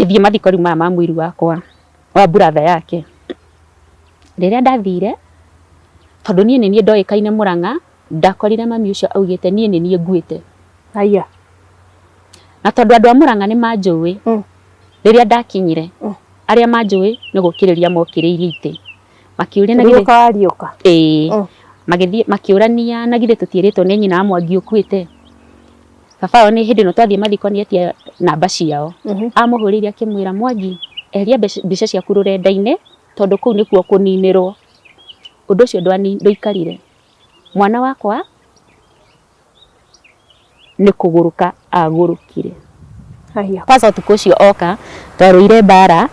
Ngĩthiĩ mathiko rĩu maya ma mũiru wakwa wa brother yake. Rĩrĩa ndathire, tondũ niĩ nĩ niĩ ndoĩkaine Mũrang'a, ndakorire mami ũcio augĩte niĩ nĩ niĩ nguĩte. Haiya. Na tondũ andũ a Mũrang'a nĩ manjũĩ, rĩrĩa ndakinyire, arĩa manjũĩ nĩ gũkĩrĩria mokĩrĩirie itĩ. Makĩũria na githĩ Riũka wariũka. Ĩĩ. Magĩthiĩ makĩũrania na githĩ tũtiĩrĩtwo nĩ nyina wa Mwangi ũkuĩte. Baba wao nĩ hĩndĩ ĩno twathiĩ mathiko nĩ etia namba ciao. Amũhũrĩire akĩmwĩra, Mwangi eheria mbica ciaku rũrenda-inĩ tondũ kũu nĩkuo kũninĩrwo. Ũndũ ũcio ndwaikarire. Mwana wakwa nĩ kũgũrũka agũrũkire. Haiya. Kwanza ũtukũ ũcio oka twarũire mbara,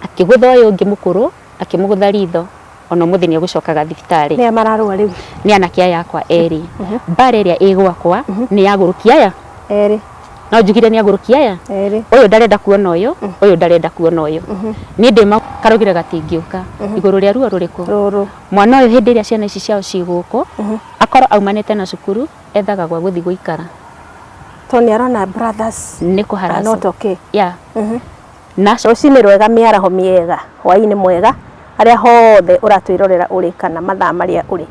akĩgũtha ũyũ ũngĩ mũkũrũ, akĩmũgũtha ritho, ona ũmũthĩ nĩ egũcokaga thibitarĩ. Nĩa mararũa rĩu? Nĩ anake aya akwa erĩ. Mbara ĩrĩa ĩ gwakwa nĩ ya agũrũki aya. Erĩ. No njugire nĩ agũrũki aya? Erĩ. Ũyũ ndarenda kuona ũyũ, ũyũ ndarenda kuona ũyũ. Niĩ ndĩ karũgire gatingĩũka. Igũrũ rĩa ruo rũrĩkũ? Rũrũ. Mwana ũyũ hĩndĩ ĩrĩa ciana ici ciao ciĩ gũkũ, akorwo aumanĩte na cukuru, ethaga gwa gũthiĩ gũikara. Tondũ nĩ arona brothers Nĩ kũ are not okay. Yeah. Na Rũcinĩ rwega, mĩaraho mĩega, hwaĩ-inĩ mwega, harĩa hothe ũratwĩrorera ũrĩ kana mathaa marĩa ũrĩ.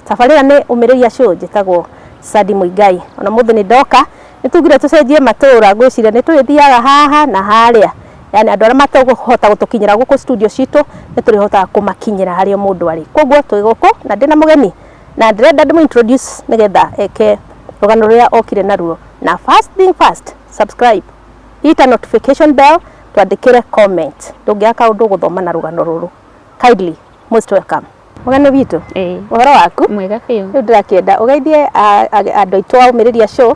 Tabarĩra nĩ Ũmĩrĩria Show, njĩtagwo Sadi Muigai. Ona mũthĩ nĩ ndoka, nĩ tugire tũcenjie matũra, ngwĩciria nĩ tũrĩthiaga haha na harĩa. Yani andũ arĩa matekũhota gũtũkinyĩra gũkũ studio citũ, nĩ tũrĩhotaga kũmakinyĩra harĩa mũndũ arĩ. Koguo twĩ gũkũ na ndĩna mũgeni na ndĩrenda ndĩmũ introduce nĩgetha eke rũgano rũrĩa okire naruo. Na first thing first, subscribe, hit a notification bell, twandĩkĩre comment. Ndũngĩaga kaũndũ ũgũthoma na rũgano rũrũ. Kindly, most welcome. Mũgeni witũ, ũhoro waku? Mwega biũ. Rĩu ndĩrakĩenda ũgeithie andũ aitũ a Ũmĩrĩria Show,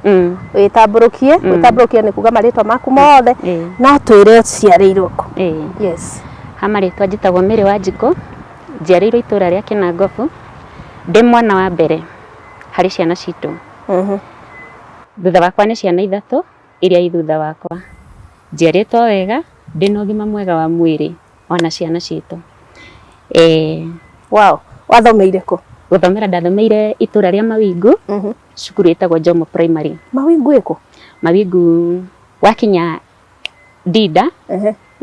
wĩtambũrũkie, gwĩtambũrũkia nĩ kuga marĩtwa maku mothe, no twĩre ũciarĩirwo kũ? Yes. Ha marĩtwa njĩtagwo Mary Wanjikũ, njiarĩirwo itũra rĩa Kĩnangobu, ndĩ mwana wa mbere harĩ ciana citũ. Thutha wakwa nĩ ciana ithatũ iria i thutha wakwa. Njiarĩtwo wega, ndĩna ũgima mwega wa mwĩrĩ ona ciana citũ. Wow, wathomeire kũ? Gũthomera ndathomeire itũra rĩa Mawingu, cukuru ĩtagwo Jomo Primary. Mawingu ĩkũ? Mawingu wakinya Ndinda,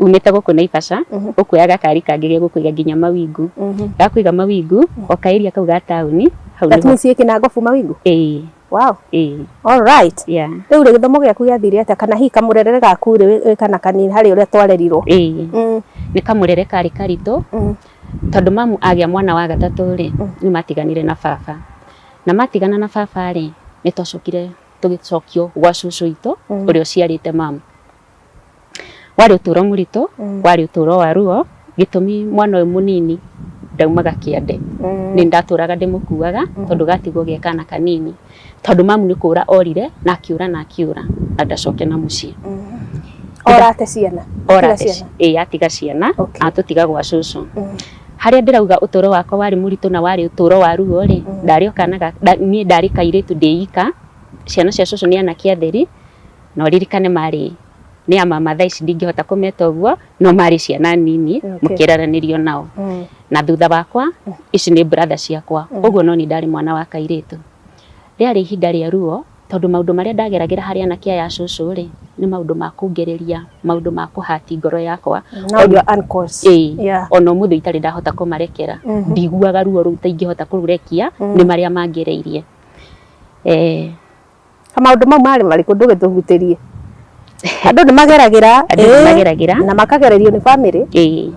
umĩte gũkũ Naivasha, ũkuoya gakari kangĩ gegũkũiga nginya Mawingu. Gakũiga Mawingu, o ka area kau ga taũni, hau That nĩho. means ĩ Kĩnangobu Mawingu? Ĩĩ. Wow. Ĩĩ. All right. Yeah. Rĩu rĩ gĩthomo gĩaku gĩathire atĩa kana hihi kamũrerere gaku rĩ wĩ kana kanini harĩ ũrĩa twarerirwo? Ĩĩ. Nĩ kamũrere karĩ karitũ, tondũ mamu agĩa mwana wa gatatũ rĩ, nĩ matiganire na baba. Na matigana na baba rĩ, nĩ twacokire tũgĩcokio gwa cũcũ witũ ũrĩa ũciarĩte mamu. Warĩ ũtũro mũritũ, warĩ ũtũro wa ruo, gĩtũmi mwana ũyũ mũnini ndaumaga kĩande. Nĩ ndatũraga ndĩmũkuaga tondũ gatigwo ge kana kanini. Tondũ mamu nĩ kũra orire na akĩũra na akĩũra na ndacoke na mũciĩ. Orate ciana? Orate ĩĩ, atiga ciana, atũtiga gwa cũcũ. Harĩa ndĩrauga ũtũro wakwa warĩ mũritũ na warĩ ũtũro wa ruo rĩ, ndarĩ o kana niĩ ndarĩ kairĩtu ndĩ ika, ciana cia cũcũ nĩ anake atheri, na ũririkane marĩ nĩ a mama thaa ici ndingĩhota kũmeta ũguo, no marĩ ciana nini mũkĩraranĩrio nao. Na thutha wakwa ici nĩ brother ciakwa, ũguo no niĩ ndarĩ mwana wa kairĩtu. Rĩarĩ ihinda rĩa ruo tondũ maũndũ marĩa ndageragĩra harĩ anake aya a cũcũ rĩ, nĩ maũndũ ma kũngereria, maũndũ ma kũhati ngoro yakwa. Now you are uncles. Ĩĩ, ona ũmũthĩ itarĩ ndahota kũmarekera. Ndiguaga ruo rũu ta ingĩhota kũrũrekia nĩ marĩa mangereirie. Maũndũ mau marĩ marĩkũ ndũgĩtũhutĩrie? Andũ nĩ mageragĩra, Andũ nĩ mageragĩra. Na makagererio nĩ bamĩrĩ. Ĩĩ.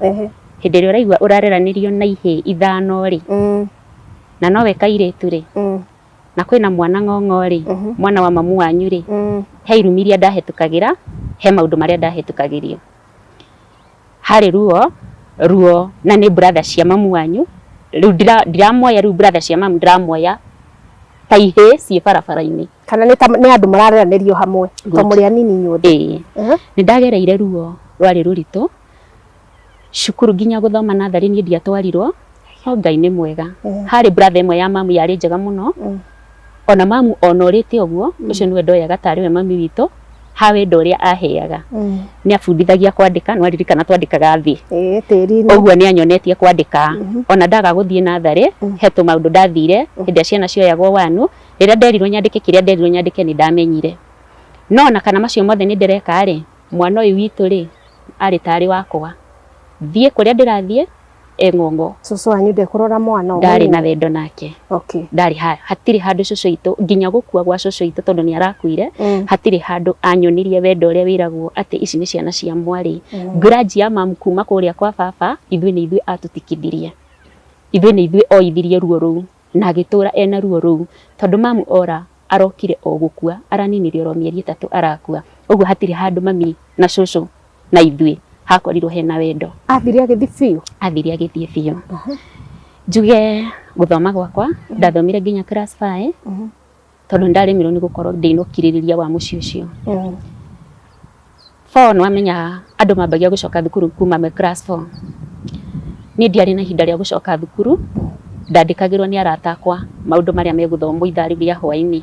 Hĩndĩ ĩrĩa ũraigua ũrareranĩrio na ihĩĩ ithano rĩ, na nowe kairĩtu rĩ, na kwĩna mwana ng'ong'o rĩ, mwana wa mamu wanyu rĩ, he irumi iria ndahĩtũkagĩra, he maũndũ marĩa ndahĩtũkagĩrio. Harĩ ruo, ruo na nĩ brother cia mamu wanyu, rĩu ndiramoya rĩu brother cia mamu ndĩramoya ta ihĩĩ ciĩ barabara-inĩ. Kana nĩ ta nĩ andũ marareranĩrio hamwe to mũrĩ anini inyuothe. Ĩĩ. Nĩ ndagereire ruo rwarĩ rũritũ, cukuru nginya gũthoma natharĩ niĩ ndiatwarirwo, no Ngai nĩ mwega. Harĩ brother ĩmwe ya mamu yarĩ njega mũno, ona mamu ona orĩte ũguo, ũcio nĩwe ndoyaga tarĩ we mami witũ, ha wendo ũrĩa aheaga. Nĩ abundithagia kwandĩka, nĩ waririkana twandĩkaga thĩ. Ĩĩ tĩri-inĩ. Ũguo nĩ anyonetie kwandĩka. Ona ndaga gũthiĩ natharĩ, he tũmaũndũ ndathire, hĩndĩ ĩrĩa ciana cioyagwo wanu, rĩrĩa nderirwo nyandĩke kĩrĩa nderirwo nyandĩke nĩ ndamenyire. No ona kana macio mothe nĩ ndĩreka rĩ, Mwana ũyũ witũ rĩ, arĩ tarĩ wakwa, thiĩ kũrĩa ndĩrathiĩ e ng'ong'o. Cũcũ wanyu ndekũrora mwana o Ndarĩ na mũnini? wendo nake. Ndarĩ hatirĩ handũ cũcũ witũ, nginya gũkua gwa cũcũ witũ, tondũ nĩ arakuire, hatirĩ handũ anyonirie wendo ũrĩa wĩragwo atĩ ici nĩ ciana cia mwarĩ. Grudge ya mamu kuma kũrĩa kwa baba, ithuĩ nĩ ithuĩ atũtikithirie, ithuĩ nĩ ithuĩ oithirie ruo rũu na agĩtũra ena ruo rũu, tondũ mamu ora arokire o gũkua, araninire oro mĩeri 3 arakua. Ũguo hatirĩ handũ mami na cũcũ na ithuĩ hakorirwo hena wendo. Athire agĩthiĩ biũ? Athire agĩthiĩ biũ. Njuge gũthoma gwakwa, ndathomire nginya class 5, tondũ nĩndaremirwo nĩ gũkorwo ndĩna ũkirĩrĩria wa mũciĩ ũcio. 4 nĩwamenya andũ mambagia gũcoka thukuru kuma me class 4. Niĩ ndiarĩ na ihinda rĩa gũcoka thukuru, ndandĩkagĩrwo nĩ arata akwa maũndũ marĩa megũthomwo ithaa rĩu rĩa hwaĩ-inĩ.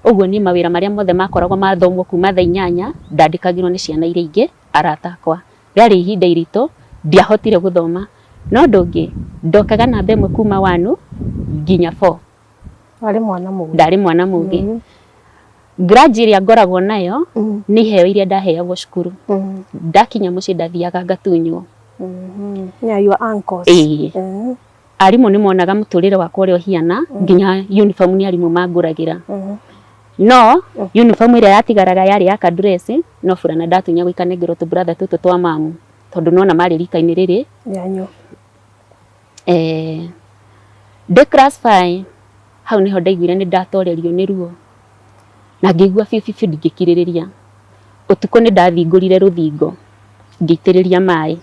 Ũguo niĩ mawĩra marĩa mothe makoragwo mathomwo kuma thaa 8, ndandĩkagĩrwo nĩ ciana iria ingĩ, arata akwa. Rĩarĩ ihinda iritũ, ndiahotire gũthoma. No ũndũ ũngĩ, ndokaga namba 1 kuma 1 nginya 4. Warĩ mwana mũgĩ. Ndarĩ mwana mũgĩ. Grudge ĩrĩa ngoragwo nayo nĩ iheo iria ndaheagwo cukuru. Ndakinya mũciĩ ndathiaga ngatunywo. Yeah, your uncles. Ĩĩ. Arimũ nĩ monaga mũtũrĩre wakwa ũrĩa ũhiana, nginya uniform nĩ arimũ mangũragĩra. No uniform ĩrĩa yatigaraga yarĩ ya kandureci, no burana ndatunyagwo ikanengerwo tũ brother tũtũ twa mamu, tondũ nona marĩ rika-inĩ rĩrĩ. Rĩanyu. Ndĩ class 5, hau nĩho ndaiguire nĩ ndatorerio nĩ ruo na ngĩigua biũ biũ biũ ndingĩkirĩrĩria. Ũtukũ nĩ ndathingũrire rũthingo, ngĩitĩrĩria maĩ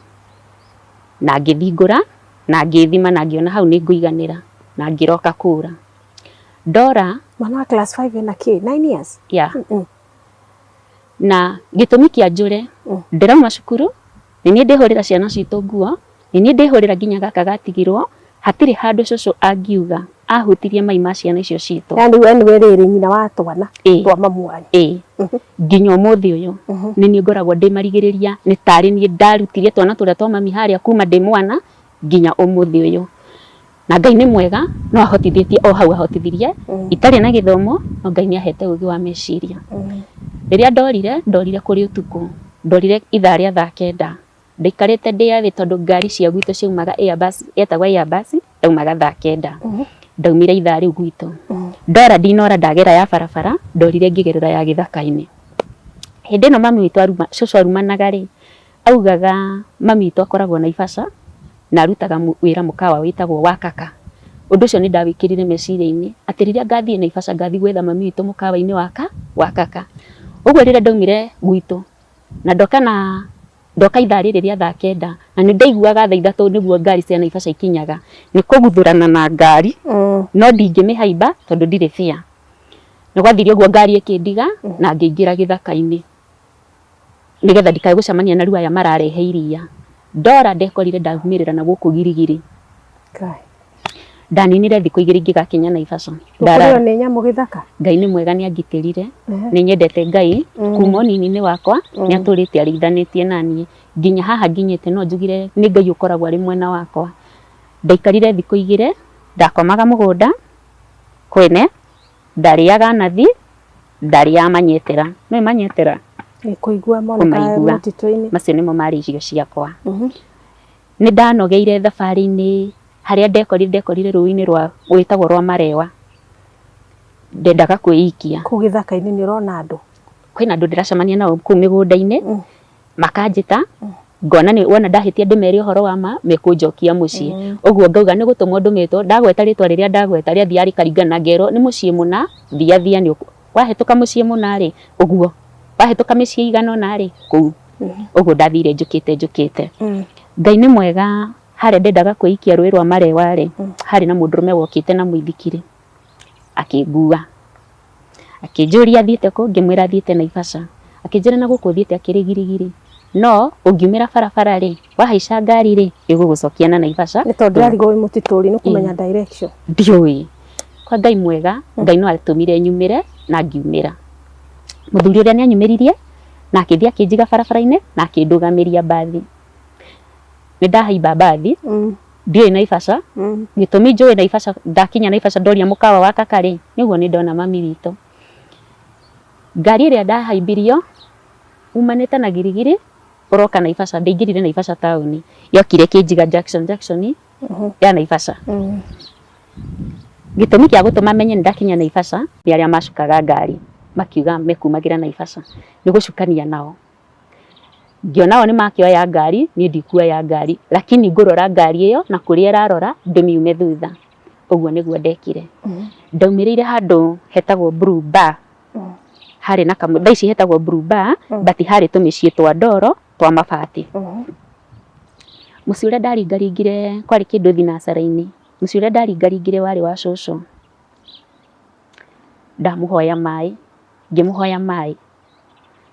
na ngĩthingũra na ngĩthima na ngĩona hau nĩ ngũiganĩra na ngĩroka kũra. Ndora. Mwana wa class 5 ena kĩ? 9 years? Yeah. Na gĩtũmi kĩa njũre, ndĩrauma cukuru, nĩ niĩ ndĩhũrĩra ciana citũ nguo, nĩ niĩ ndĩhũrĩra nginya gaka gatigirwo, hatirĩ handũ cũcũ angiuga ahutirie mai ma ciana icio citũ. Yani we nĩwe rĩrĩ nyina wa twana twa mamu wanyu. Ĩĩ. Nginya ũmũthĩ ũyũ nĩ niĩ ngoragwo ndĩ marigĩrĩria, nĩ tarĩ niĩ ndarutirie twana tũrĩa twa mami harĩa kuma ndĩ mwana nginya ũmũthĩ ũyũ. Na Ngai nĩ mwega, no ahotithĩtie o hau ahotithirie, itarĩ na gĩthomo, no Ngai nĩ ahete ũgĩ wa meciria. Rĩrĩa ndorire, ndorire kũrĩ ũtukũ, ndorire ithaa rĩa thaa 9. Ndaikarĩte ndĩ thĩ tondũ ngari cia gwitũ ciaumaga Airbus, yetagwo Airbus, yaumaga thaa 9. Ndaumire ithaa rĩu gwitũ. Ndora ndinora ndagera ya barabara, ndorire ngĩgerera ya gĩthaka-inĩ. Hĩndĩ ĩno mami witũ aruma, cũcũ arumanaga rĩ, augaga mami witũ akoragwo Naivasha na arutaga wĩra mũkawa wĩtagwo wa Kaka. Ũndũ ũcio nĩ ndawĩkĩrire meciria-inĩ atĩ rĩrĩa ngathiĩ Naivasha ngathiĩ gwetha mami witũ mũkawa-inĩ wa Kaka. Ũguo rĩrĩa ndaumire gwitũ na ndoka na ndoka ithaa rĩrĩ rĩa thaa 9, na nĩ ndaiguaga thaa 3 nĩguo ngari cia Naivasha ikinyaga, nĩ kũguthũrana na ngari, no ndingĩmĩhaimba tondũ ndirĩ fare. Nĩ gwathire ũguo ngari ĩkĩndiga na ngĩingĩra gĩthaka-inĩ nĩgetha ndikae gũcemania na ruaya mararehe iria. Ndora ndekorire ndaumĩrĩra na gũkũ Girigiri. Ndaninire thikũ 2 ingĩgakinya Naivasha. Ũkũrĩo nĩ nyamũ gĩthaka? Ngai nĩ mwega nĩ angitĩrire. Nĩ nyendete Ngai kuma ũnini-inĩ wakwa, nĩ atũrĩte arĩithanĩtie naniĩ nginya haha nginyĩte, no njugire nĩ Ngai ũkoragwo arĩ mwena wakwa. Ndaikarire thikũ 2, ndakomaga mũgũnda kwene, ndarĩaga nathi, ndarĩaga manyetera. Nĩũĩ manyetera? Kũigua monekaga mũtitũ-inĩ. Macio nĩmo marĩ irio ciakwa. Nĩ ndanogeire thabarĩ-inĩ harĩa ndekorire, ndekorire rũĩ-inĩ rwa rwĩtagwo rwa Marewa. Ndendaga kwĩikia. Kũu gĩthaka-inĩ nĩ ũrona andũ? Kwĩna andũ ndĩracemania nao kũu mĩgũnda-inĩ, makanjĩta, ngona nĩ wona ndahĩtia ndĩmere ũhoro wa ma, mekũnjokia mũciĩ. Ũguo ngauga nĩ gũtũmwo ndũmĩtwo, ndagweta rĩtwa rĩrĩa ndagweta rĩathiaga rĩkaringana na ngerwo nĩ mũciĩ mũna, thia thia nĩ wahĩtũka mũciĩ mũna rĩ, ũguo, wahĩtũka mĩciĩ ĩigana ũna rĩ, kũu. Ũguo ndathire njũkĩte njũkĩte. Ngai nĩ mwega, harĩa ndendaga kwĩikia rũĩ rwa Marewa rĩ, harĩ na mũndũrũme wokĩte na mũithikiri, akĩngua. Akĩnjũria thiĩte kũ, ngĩmwĩra thiĩte Naivasha. Akĩnjĩra na gũkũ ũthiĩte akĩrĩ girigiri, no ũngiumĩra barabara rĩ, wahaica ngari rĩ, ĩgũgũcokia na Naivasha. Nĩ tondũ ndũrarigwo wĩ mũtitũ ũrĩ nĩ kũmenya direction. Ndiũĩ. Kwa Ngai mwega, Ngai no atũmire nyumĩre na ngiumĩra. Mũthuri ũrĩa nĩ anyumĩririe na akĩthiĩ akĩnjiga barabara-inĩ na akĩndũgamĩria mbathi. Nĩ ndahaimba mbathi, ndiũĩ Naivasha, gĩtũmi njũĩ Naivasha, ndakinya Naivasha ndoria mũkawa wa kaka rĩ, nĩguo nĩ ndona mami witũ. Ngari ĩrĩa ndahaimbirio, Umanĩte na Girigiri ũroka Naivasha, ndaingĩrire Naivasha taũni, yokire ĩkĩnjiga junction junction ya Naivasha. Gĩtũmi kĩa gũtũma menye nĩ ndakinya Naivasha nĩ arĩa macukaga ngari makiuga mekumagĩra Naivasha, nĩ gũcukania nao. Ngĩona o nĩ makĩoya ngari, niĩ ndikuoya ngari, lakini ngũrora ngari ĩyo na kũrĩa ĩrarora ndĩmiume thutha. Ũguo nĩguo ndekire. Ndaumĩrĩire handũ hetagwo Blue Bar, harĩ na kamũ, thaa ici hetagwo Blue Bar, but harĩ tũmĩciĩ twa ndoro twa mabati. Mũciĩ ũrĩa ndaringaringire kwarĩ kĩndũ thinacara-inĩ, mũciĩ ũrĩa ndaringaringire warĩ wa cũcũ. Ndamũhoya maĩ, ngĩmũhoya maĩ.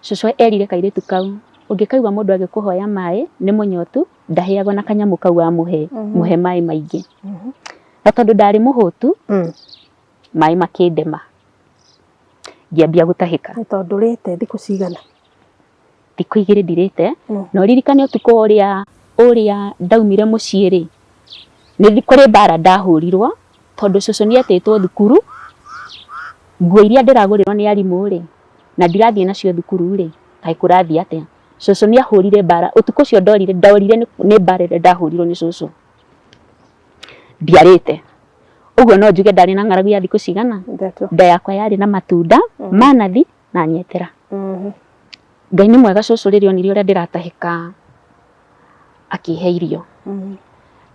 Cũcũ erire kairĩtu kau, ũngĩkaigua mũndũ agĩkũhoya maĩ nĩ mũnyotu, ndaheagwo na kanyamũ kau wamũhe, mũhe maĩ maingĩ. Na tondũ ndarĩ mũhũtu, maĩ makĩndema, ngĩambia gũtahĩka. Nĩ tondũ ũrĩte thikũ cigana? Thikũ igĩrĩ ndirĩte, na ũririkane ũtukũ ũrĩa ũrĩa ndaumire mũciĩ rĩ, nĩ kũrĩ mbara ndahũrirwo, tondũ cũcũ nĩ etĩtwo thukuru, nguo iria ndĩragũrĩrwo nĩ arimũ rĩ, na ndirathiĩ nacio thukuru rĩ, kaĩ kũrathiĩ atĩa? Cũcũ nĩ ahũrire mbara, ũtukũ ũcio ndorire, ndorire nĩ mbara ĩrĩa ndahũrirwo nĩ cũcũ. Ndiarĩte. Ũguo no njuge ndarĩ na ng'aragu ya thikũ cigana? Nda yakwa yarĩ na matunda ma nathi na nyetera. Ngai nĩ mwega cũcũ rĩrĩa onire ũrĩa ndĩratahĩka akĩhe irio.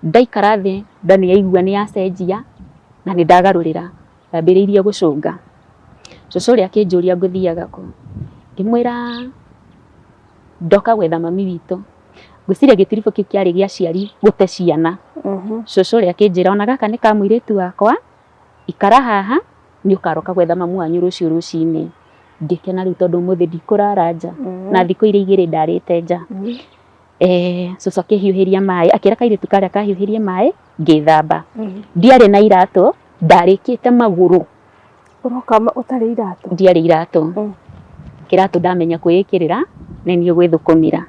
Ndaikara thĩ nda nĩ yaigua nĩ yacenjia na nĩ ndagarũrĩra, ndambĩrĩirie gũcũnga. Cũcũ ũrĩa akĩnjũria ngũthiaga kũ, ngĩmwĩra ndoka gwetha mami witũ. Ngwĩciria gĩtiribũ kĩu kĩarĩ gĩa aciari gũte ciana. Cũcũ ũrĩa akĩnjĩra ona gaka nĩ ka mũirĩtu wakwa, ikara haha nĩ ũkaroka gwetha mamu wanyu rũciũ rũcinĩ. Ngĩkena rĩu tondũ ũmũthĩ ndikũrara nja, na thikũ iria igĩrĩ ndarĩte nja. Cũcũ akĩhiũhĩria maĩ, akĩra kairĩtu karĩa kahiũhĩrie maĩ, ngĩthamba. Ndiarĩ na iratũ, ndarĩkĩte magũrũ. Ũroka ũtarĩ iratũ? Ndiarĩ iratũ. Kĩratũ ndamenya kwĩĩkĩrĩra, nĩ niĩ gwĩthũkũmĩra.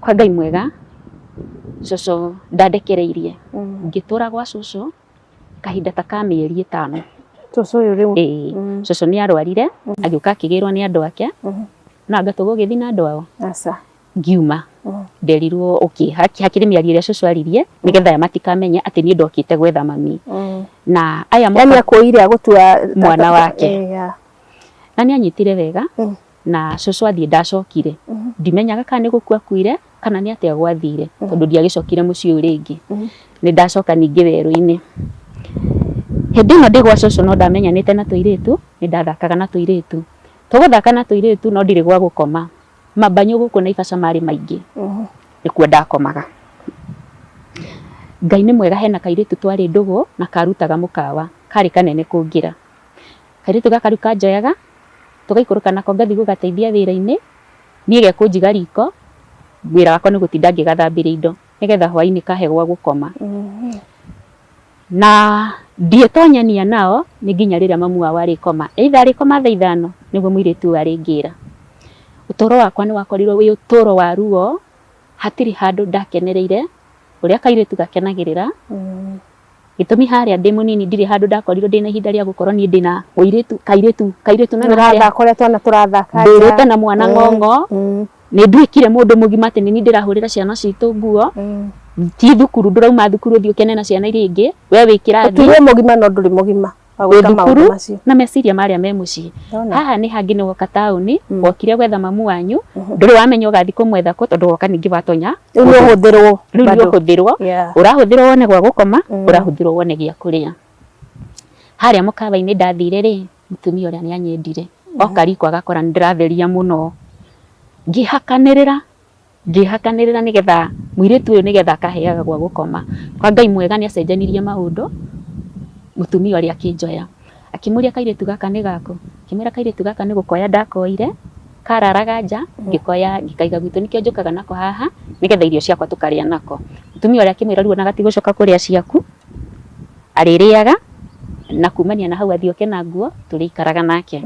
Kwa Ngai mwega, cũcũ ndandekereirie. Ngĩtũra gwa cũcũ kahinda ta ka mĩeri 5. Cũcũ ũyũ rĩu? Ĩĩ. Cũcũ nĩ arwarire, agĩũka akĩgĩrwo nĩ andũ ake. No anga tũgũgĩthiĩ na andũ ao? Aca. Ngiuma. Nderirwo okay, hakĩrĩ mĩario ĩrĩa cũcũ aririe, nĩgetha aya matikamenye atĩ niĩ ndokĩte gwetha mami. Na aya moka. Yani akuoire agũtua mwana wake. Na nĩ anyitire wega, na cũcũ athiĩ ndacokire. Ndimenyaga kana nĩ gũkua akuire, kana nĩ atĩa gwathire, tondũ ndiagĩcokire mũciĩ ũyũ rĩngĩ. Nĩ ndacoka ningĩ werũ-inĩ. Hĩndĩ ĩno ndĩ gwa cũcũ no ndamenyanĩte na tũirĩtu, nĩ ndathakaga na tũirĩtu. Tũgũthaka na tũirĩtu no ndirĩ gwa gũkoma. Mabanyũ gũkũ Naivasha marĩ maingĩ, nĩkuo ndakomaga. Ngai nĩ mwega hena kairĩtu twarĩ ndũgũ na karutaga mũkawa, karĩ kanene kũngĩra. Kairĩtu gaka rĩu kanjoyaga, tũgaikũrũka nako ngathiĩ gũgateithia wĩra-inĩ, niĩ gekũnjiga riko, wĩra wakwa nĩ gũtinda ngĩgathambĩria indo, nĩgetha hwainĩ kahe gwa gũkoma. Na ndietonyania nao nĩ nginya rĩrĩa mamu wao arĩkoma, either arĩkoma thaa 5 nĩguo mũirĩtu ũyũ arĩngĩra. Ũtũro wakwa nĩ wakorirwo wĩ ũtũro wa ruo, hatirĩ handũ ndakenereire ũrĩa kairĩtu gakenagĩrĩra. Gĩtũmi harĩa ndĩ mũnini ndirĩ handũ ndakorirwo ndĩna ihinda rĩa gũkorwo niĩ ndĩna mũirĩtu kairĩtu kairĩtu na harĩa ũrĩa twana tũrathaka nja. Ndũrĩte na mwana ng'ong'o. Nĩ nduĩkire mũndũ mũgima atĩ nĩ niĩ ndĩrahũrĩra ciana citũ nguo. Ti thukuru ndũrauma thukuru ũthiĩ ũkene na ciana iria ingĩ, we wĩ kĩrathi. Ũtuirwo mũgima no ndũrĩ mũgima wa gwĩka maũndũ macio. Na meciria marĩa me mũciĩ. Haha nĩ hangĩ nĩ woka taũni, wokire gwetha mamu wanyu, ndũrĩ wamenya ũgathiĩ kũmwetha kũ tondũ woka ningĩ watonya. Rĩu nĩ ũhũthĩrwo. Rĩu nĩ ũhũthĩrwo. Ũrahũthĩrwo wone gwa gũkoma, ũrahũthĩrwo wone gĩa kũrĩa. Harĩa mũkawa-inĩ ndathire rĩ, mũtumia ũrĩa nĩ anyendire. Oka riko agakora nĩ ndĩratheria mũno. Ngĩhakanĩrĩra. Ngĩhakanĩrĩra nĩgetha mũirĩtu ũyũ nĩgetha akaheaga gwa gũkoma. Kwa Ngai mwega nĩ acenjanirie maũndũ, mũtumia ũrĩa akĩnjoya. Akĩmũria kairĩtu gaka nĩ gaku? Ngĩmwĩra kairĩtu gaka nĩ gũkoya ndakoire, kararaga nja, ngĩkoya ngĩkaiga gwitũ nĩkĩo njũkaga nako haha, nĩgetha irio ciakwa tũkarĩa nako. Mũtumia ũrĩa akĩmwĩra rĩu ona gatigũcoka kũrĩa ciaku, arĩrĩaga na kumania na hau athiĩ oke na nguo, tũrĩikaraga nake.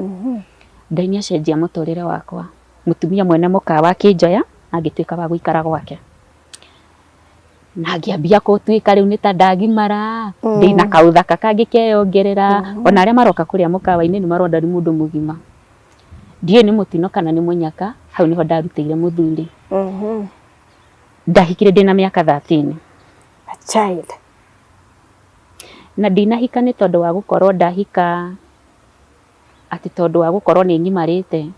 Ngai nĩ acenjia mũtũrĩre wakwa. Mũtumia mwene mũkawa akĩnjoya na ngĩtuĩka wa gũikara gwake. Na ngĩambia gũtuĩka rĩu nĩ ta ndagimara, ndĩna kaũthaka kangĩ keyongerera, ona arĩa maroka kũrĩa mũkawa-inĩ nĩ marona nĩ mũndũ mũgima. Ndiũĩ nĩ mũtino kana nĩ mũnyaka, hau nĩho ndarutĩire mũthuri. Ndahikire ndĩna mĩaka 13. A child. Na ndinahika nĩ tondũ wa gũkorwo ndahika atĩ tondũ wa gũkorwo nĩ ngimarĩte,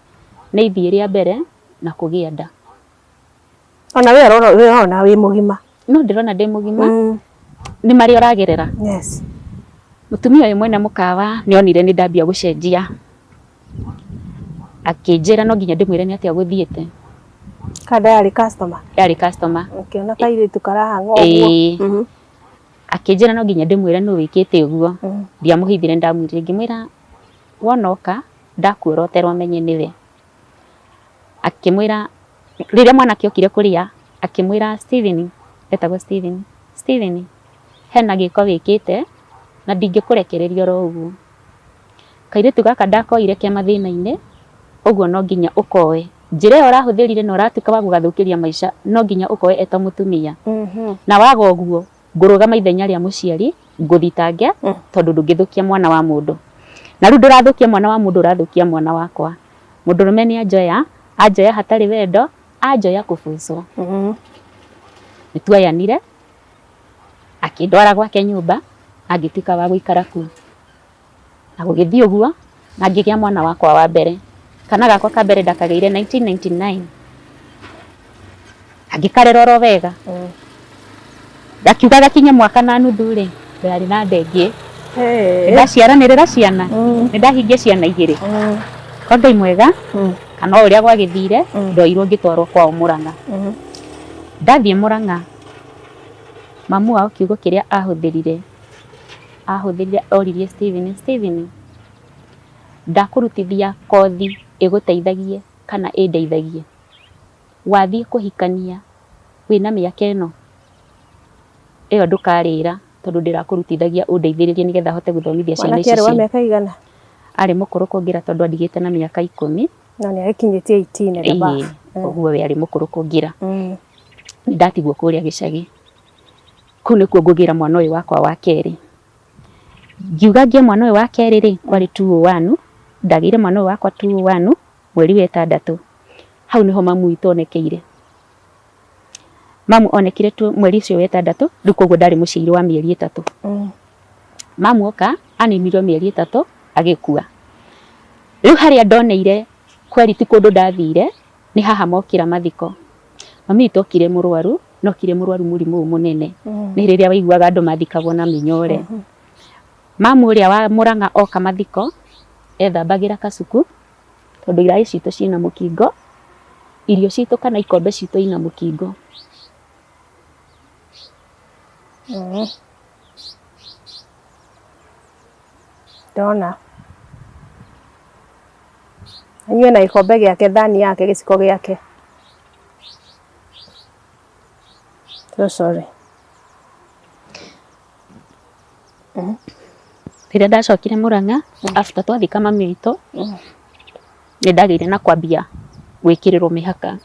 nĩ ithiĩ rĩa mbere na kũgĩa nda. Ona we ũrona wĩ mũgima. No ndĩrona ndĩ mũgima. Nĩ marĩa ũragerera. Yes. Mũtumia ũyũ mwene mũkawa nĩ onire nĩ ndambia gũcenjia. Akĩnjĩra no nginya ndĩmwĩre nĩ atĩa gũthiĩte. Kada yarĩ customer? Yarĩ customer. Ũkĩona kairĩtu karahang'a ũguo. Ĩĩ. Akĩnjĩra no nginya ndĩmwĩre nũ wĩkĩte ũguo. Ndiamũhithire ndamwĩrire ngĩmwĩra wona oka ndakuorotera ũmenye nĩwe. Akĩmwĩra rĩrĩa mwanake okire kũrĩa akĩmwĩra Steven, etagwo Steven, Steven hena gĩko wĩkĩte na ndingĩkũrekereria oro ũguo. Kairĩtu gaka ndakoire ke mathĩna-inĩ ũguo no nginya ũkoe. Njĩra ĩyo ũrahũthĩrire na ũratuĩka wa gũgathũkĩria maica no nginya ũkoe eta mũtumia. Na waga ũguo ngũrũgama ithenya rĩa mũciari ngũthitange tondũ ndũngĩthũkia mwana wa mũndũ. Na rĩu ndũrathũkia mwana wa mũndũ ũrathũkia mwana wakwa. Mũndũrũme nĩ anjoya, anjoya hatarĩ wendo, anjoya kũbucwo. Nĩ tuoyanire, akĩndwara gwake nyũmba, angĩtuĩka wa gũikara kuo. Na gũgĩthiĩ ũguo, na ngĩgĩa mwana wakwa wa mbere. Kana gakwa ka mbere ndakagĩire 1999. Ngĩkarera oro wega. Gakiuga gakinye mwaka na nuthu rĩ, ndarĩ na nda ĩngĩ. Nĩndaciaranĩrĩra ciana, nĩndahingia ciana igĩrĩ. Kwa Ngai mwega, kana o ũrĩa gwagĩthire, ndoirwo ngĩtwarwo kwao Mũrang'a. Ndathiĩ Mũrang'a, mamu wao kiugo kĩrĩa ahũthĩrire, ahũthĩrire oririe Stephen, Stephen, ndakũrutithia kothi ĩgũteithagie kana ĩndeithagie. Wathiĩ kũhikania wĩna mĩaka ĩno, ĩyo ndũkarĩra tondũ ndĩrakũrutithagia ũndeithĩrĩrie nĩgetha hote gũthomithia ciana ici. Mwanake arĩ wa mĩaka igana? Arĩ mũkũrũ kũngĩra tondũ andigĩte na mĩaka 10. No nĩ agĩkinyĩtie 18 and above. Ũguo we arĩ mũkũrũ kũngĩra. Nĩ ndatigwo kũrĩa gĩcagi. Kũu nĩkuo ngũgĩra mwana ũyũ wakwa wa kerĩ. Ngiuga ngĩe mwana ũyũ wa kerĩ rĩ, kwarĩ 201, ndagĩire mwana ũyũ wakwa 201 mweri wa ĩtandatũ. Hau nĩho mamu witũ onekeire. Mamu onekire tu mweri ũcio wa ĩtandatũ, rĩu koguo ndarĩ mũciairwo wa mĩeri 3. Mamu oka aninirwo mĩeri 3 agĩkua. Rĩu harĩa ndoneire kweri ti kũndũ ndathire, nĩ haha mokĩra mathiko. Mami witũ okire mũrwaru, na okire mũrwaru mũrimũ ũyũ mũnene. Nĩ rĩrĩa waiguaga andũ mathikagwo na mĩnyore. Mamu ũrĩa wa Mũrang'a oka mathiko, ethambagĩra kacuku, tondũ iraĩ citũ ciĩna mũkingo, irio citũ kana ikombe citũ ina mũkingo. Ndona. Anyue na gĩkombe gĩake, thani yake, gĩciko gĩake. So sorry. Rĩrĩa ndacokire Mũrang'a, after twathika mami witũ, nĩ ndagĩire na kwambia gwĩkĩrĩrwo mĩhaka.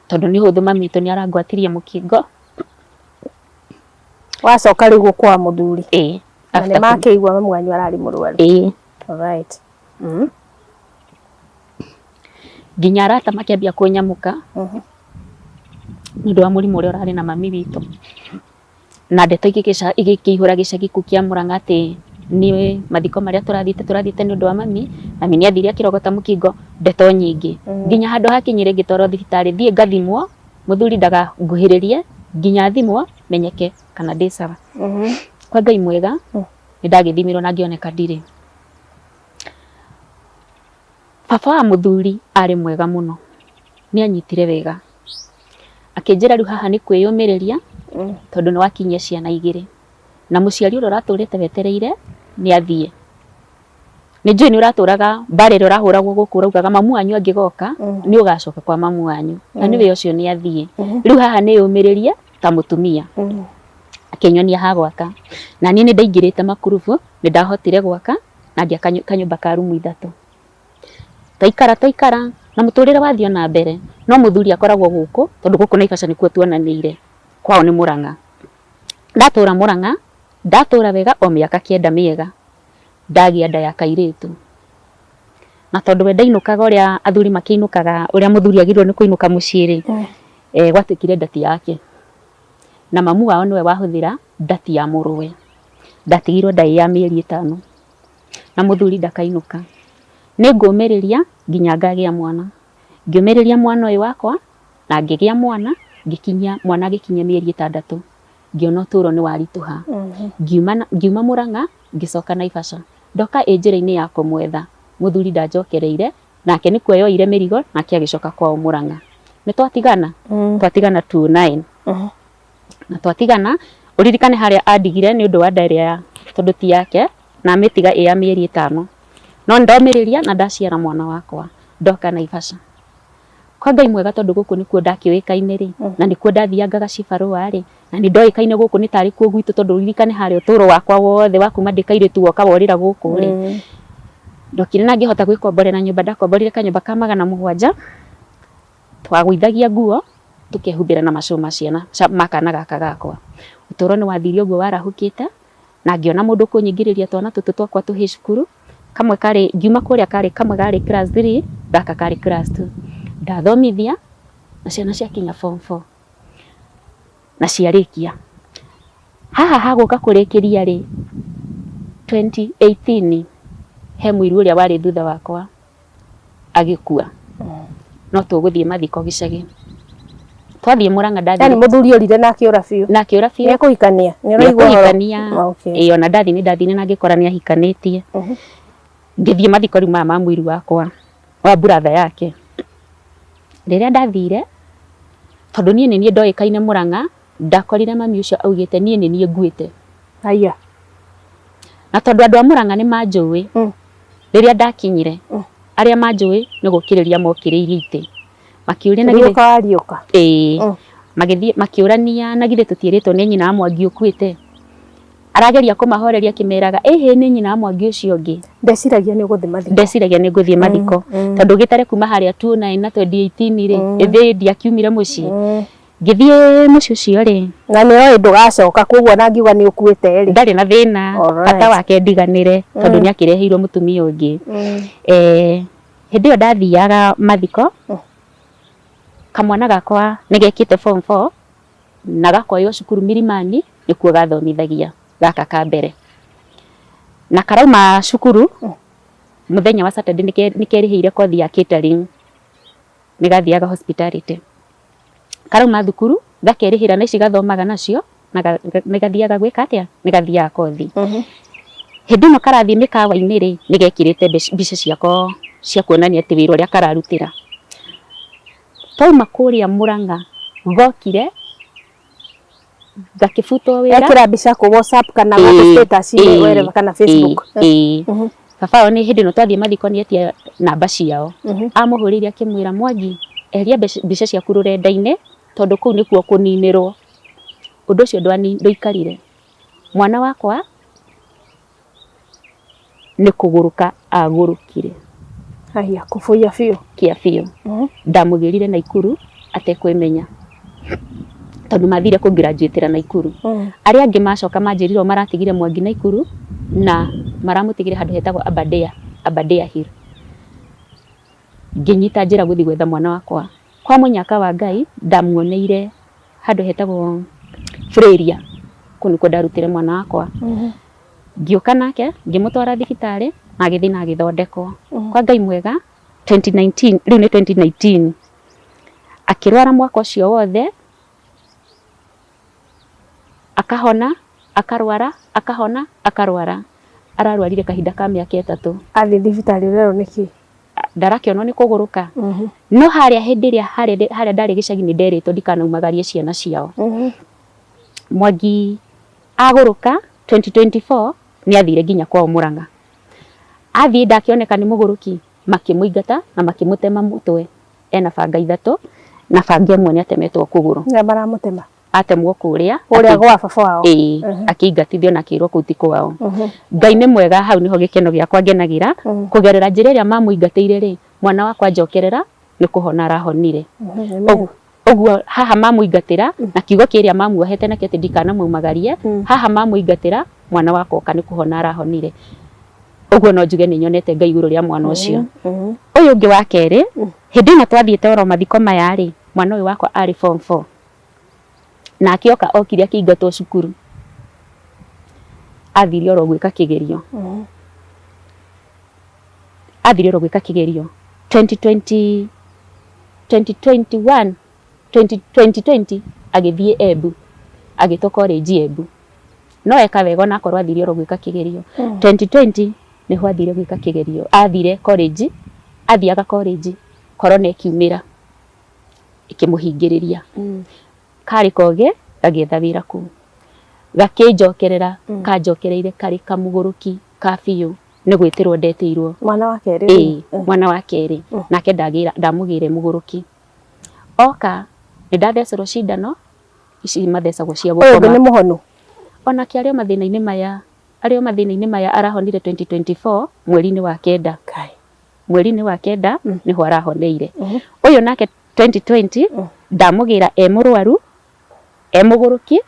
Tondũ nĩ ũhũthũ mami witũ nĩ arangwatirie mũkingo. Wacoka rĩu kwa mũthuri. Ĩĩ. Na nĩ makĩigua mamu wanyu ararĩ mũrwaru. Ĩĩ. Alright. Nginya arata makĩambia kũnyamũka nĩ ũndũ wa mũrimũ ũrĩa ũrarĩ na mami witũ. Na ndeto igĩkĩihũra gĩcagi kũu kĩa Mũrang'a atĩ nĩ mathiko marĩa tũrathiĩte tũrathiĩte nĩ ũndũ wa mami, mami nĩ athire akĩrogota mũkingo, ndeto nyingĩ. Nginya handũ hakinyire ngĩtwarwo thibitarĩ thiĩ ngathimwo, mũthuri ndakanguhĩrĩrie nginya thimwo menyeke kana ndĩ sawa. Kwa Ngai mwega nĩ ndagĩthimirwo na ngĩoneka ndirĩ. Baba wa mũthuri arĩ mwega mũno, nĩ anyitire wega. Akĩnjĩra rĩu haha nĩ kwĩyũmĩrĩria tondũ nĩ wakinyia ciana igĩrĩ. Na mũciari ũrĩa ũratũrĩte wetereire nĩ athiĩ. Nĩ njũĩ nĩ ũratũraga mbara ĩrĩa ũrahũragwo gũkũ ũraugaga mamu wanyu angĩgoka nĩ ũgacoka kwa mamu wanyu. Na nĩwe ũcio nĩ athiĩ. Rĩu haha nĩ yũmĩrĩrie ta mũtumia. Akĩnyonia ha gwaka. Na niĩ nĩ ndaingĩrĩte makurubu, nĩ ndahotire gwaka na ngĩaka kanyũmba ka rumu 3. Twaikara twaikara na mũtũrĩre wathiĩ ona mbere, no mũthuri akoragwo gũkũ tondũ gũkũ Naivasha nĩkuo tuonanĩire, kwao nĩ Mũrang'a. Ndatũra Mũrang'a, ndatũra wega o mĩaka 9 mĩega, ndagĩa nda ya kairĩtu. Na tondũ we ndainũkaga ũrĩa athuri makĩinũkaga, ũrĩa mũthuri agĩrĩirwo nĩ kũinũka mũciĩ rĩ, gwatuĩkire ndati yake. Na mamu wao nĩwe wahũthĩra ndati ya mũrũwe. Ndatigirwo nda ya mĩeri 5 na mũthuri ndakainũka. Nĩ ngũmĩrĩria nginya ngagĩa mwana. Ngĩũmĩrĩria mwana ũyũ wakwa na ngĩgĩa mwana, ngĩkinyia mwana agĩkinyia mĩeri 6, ngĩona ũtũũro nĩ waritũha. Ngiuma Murang'a ngĩcoka Naivasha. Ndoka ĩ njĩra-inĩ ya kũmwetha, mũthuri ndanjokereire, nake nĩ kuoya oire mĩrigo nake agĩcoka kwao Murang'a. Nĩ twatigana, twatigana 2009. Na twatigana, ũririkane harĩa andigire nĩ ũndũ wa nda ĩrĩa tondũ ti yake, na amĩtiga ĩ ya mĩeri 5. No ndomĩrĩria na ndaciara mwana wakwa, ndoka Naivasha. Kwa Ngai mwega tondũ gũkũ nĩkuo ndakĩũĩkaine rĩ, na nĩkuo ndathiangaga cibarũa rĩ, na nĩ ndoĩkaine gũkũ nĩ tarĩ kuo gwitũ tondũ ũririkane harĩa ũtũũro wakwa wothe wa kuma ndĩ kairĩtu woka worĩra gũkũ rĩ. Ndokire na ngĩhota gwĩkomborera nyũmba, ndakomborire kanyũmba ka 700, twagũithagia nguo tũkehumbĩra na macũ ma ciana ma kana gaka gakwa. Ũtũũro nĩ wathire ũguo warahũkĩte, na ngĩona mũndũ ũkũnyingĩrĩria twana tũtũ twakwa tũhĩ cukuru, kamwe karĩ, ngiuma kũrĩa karĩ kamwe karĩ class 3, gaka karĩ class 2. Ndathomithia na ciana ciakinya form 4 na ciarĩkia. Haha hagũka kũrĩkĩria rĩ, 2018 he mũiru ũrĩa warĩ thutha wakwa agĩkua. No tũgũthiĩ mathiko gĩcagi. Twathiĩ Murang'a ndathiĩ. Yani mũthuri orire na akĩũra biũ. Na akĩũra biũ. Nĩ ekũhikania. Nĩ ũraigua ũhoro. Nĩekũhikania. Ĩĩ ona ndathiĩ nĩ ndathire na ngĩkora nĩ ahikanĩtie. Ngĩthiĩ mathiko rĩu maya ma mũiru wakwa wa brother yake. Rĩrĩa ndathire, tondũ niĩ nĩ niĩ ndoĩkaine Murang'a, ndakorire mami ũcio augĩte niĩ nĩ niĩ nguĩte. Haiya. Na tondũ andũ a Murang'a nĩ manjũĩ, rĩrĩa ndakinyire, arĩa manjũĩ nĩ gũkĩrĩria mokĩrĩirie itĩ. Makĩũria na githĩ Riũka wariũka. Ĩĩ. Magĩthiĩ makĩũrania na githĩ tũtiĩrĩtwo nĩ nyina wa Mwangi ũkuĩte. Arageria kũmahoreria akĩmeraga ĩhĩ nĩ nyina wa Mwangi ũcio ũngĩ. Ndeciragia nĩ ũgũthiĩ mathiko. Ndeciragia nĩ ngũthiĩ mathiko. Tondũ gĩtare kuma harĩa 2009 na 2018 rĩ, ĩthĩ ndiakiumire mũciĩ. Ngĩthiĩ mũciĩ ũcio rĩ. Na nĩ oĩ ndũgacoka koguo ona angiuga nĩ ũkuĩte rĩ. Ndarĩ na thĩna. Bata wake ndiganĩre tondũ nĩ akĩreheirwo mũtumia ũngĩ. Hĩndĩ ĩyo ndathiaga mathiko, kamwana gakwa nĩ gekĩte form 4 na gakoywo cukuru Milimani nĩkuo gathomithagia gaka ka mbere. Na karauma cukuru mũthenya wa Saturday nĩ kerĩhĩire kothi ya catering, nĩ gathiaga hospitality. Karauma thukuru gakerĩhĩra na ici gathomaga nacio na nĩ gathiaga gwĩka atĩa? Nĩ gathiaga kothi. Hĩndĩ ĩno karathiĩ mĩkawa-inĩ rĩ, nĩ gekĩrĩte mbica ciako cia kuonania atĩ wĩra ũrĩa kararutĩra. Twauma kũrĩa Murang'a gokire gakĩbutwo wĩra. Ekĩra mbica kũ WhatsApp kana gũkũ status wherever kana Facebook. Ĩĩ. Baba wao nĩ hĩndĩ ĩno twathiĩ mathiko nĩ etia namba ciao. Amũhũrĩire akĩmwĩra Mwangi eheria mbica ciaku rũrenda-inĩ tondũ kũu nĩkuo kũninĩrwo. Ũndũ ũcio ndwaikarire. Mwana wakwa nĩ kũgũrũka agũrũkire. Haiya, kũbũia biũ. Kĩa biũ. Ndamũgĩrire Naikuru atekwĩmenya tondũ mathire kũ graduate Naikuru. Arĩa angĩ macoka manjĩrire o maratigire Mwangi Naikuru na maramũtigire handũ hetagwo Aberdare, Aberdare Hill. Ngĩnyita njĩra gũthiĩ gwetha mwana wakwa. Kwa mũnyaka wa Ngai ndamuoneire handũ hetagwo Freria, kũu nĩkuo ndarutire mwana wakwa. Ngĩũka nake ngĩmũtwara thibitarĩ na agĩthiĩ na agĩthondekwo. Kwa Ngai mwega 2019, rĩu nĩ 2019, akĩrwara mwaka ũcio wothe, akahona, akarwara, akahona, akarwara. Ararwarire kahinda ka mĩaka 3. Athiĩ thibitarĩ ũrerwo nĩkĩ? Ndarakĩonwo nĩ kũgũrũka. No harĩa hĩndĩ ĩrĩa harĩa ndarĩ gĩcagi nĩ nderĩtwo ndikanaumagarie ciana ciao. Mwangi agũrũka 2024 nĩ athire nginya kwao Murang'a. Athiĩ ndakĩoneka nĩ mũgũrũki, makĩmũingata na makĩmũtema mũtwe ena banga 3 na banga ĩmwe nĩ atemetwo kũgũrũ. Nĩa maramũtema? Atemwo kũrĩa. Kũrĩa gwa baba wao. Ĩĩ, akĩingatithio na akĩrwo kũu ti kwao. Ngai nĩ mwega, hau nĩho gĩkeno gĩakwa ngenagĩra, kũgerera njĩra ĩrĩa mamũingatĩire rĩ, mwana wakwa njokerera nĩ kũhona arahonire. Ũguo haha mamũingatĩra na kiugo kĩrĩa mamuohete nakĩo atĩ ndikanamuumagarie, haha mamũingatĩra mwana wakwa oka nĩ kũhona arahonire. Ũguo no njuge nĩ nyonete Ngai igũrũ rĩa mwana ũcio. Ũyũ ũngĩ wa kerĩ, hĩndĩ ĩno twathiĩte oro mathiko maya rĩ, mwana ũyũ wakwa arĩ form 4. Nake oka okire akĩingatwo cukuru. Athire oro gwĩka kĩgerio. Athire oro gwĩka kĩgerio 2020, 2021, 2020 agĩthiĩ Embu, agĩtwo college Embu. No eka wega onakorwo athire oro gwĩka kĩgerio. 2020 nĩho athire gwĩka kĩgerio, athire college, athiaga college, corona ĩkiumĩra ĩkĩmũhingĩrĩria. Karĩ kogĩ gagĩetha wĩra kũu. Gakĩnjokerera, kanjokereire karĩ kamũgũrũki ka biũ nĩ gwĩtĩrwo ndetĩirwo. Mwana wa kerĩ? Ĩĩ, mwana wa kerĩ. Nake ndamũgĩre mũgũrũki. Oka nĩ ndathecerwo cindano ici mathecagwo cia Ũyũ ũngĩ gũkoma. nĩ mũhonu? Onake arĩ o mathĩna-inĩ maya, arĩ o mathĩna-inĩ maya arahonire 2024 mweri-inĩ wa kenda. Kai. Mweri-inĩ wa kenda nĩho arahoneire. Ũyũ nake 2020 ndamũgĩra e mũrwaru, e mũgũrũki,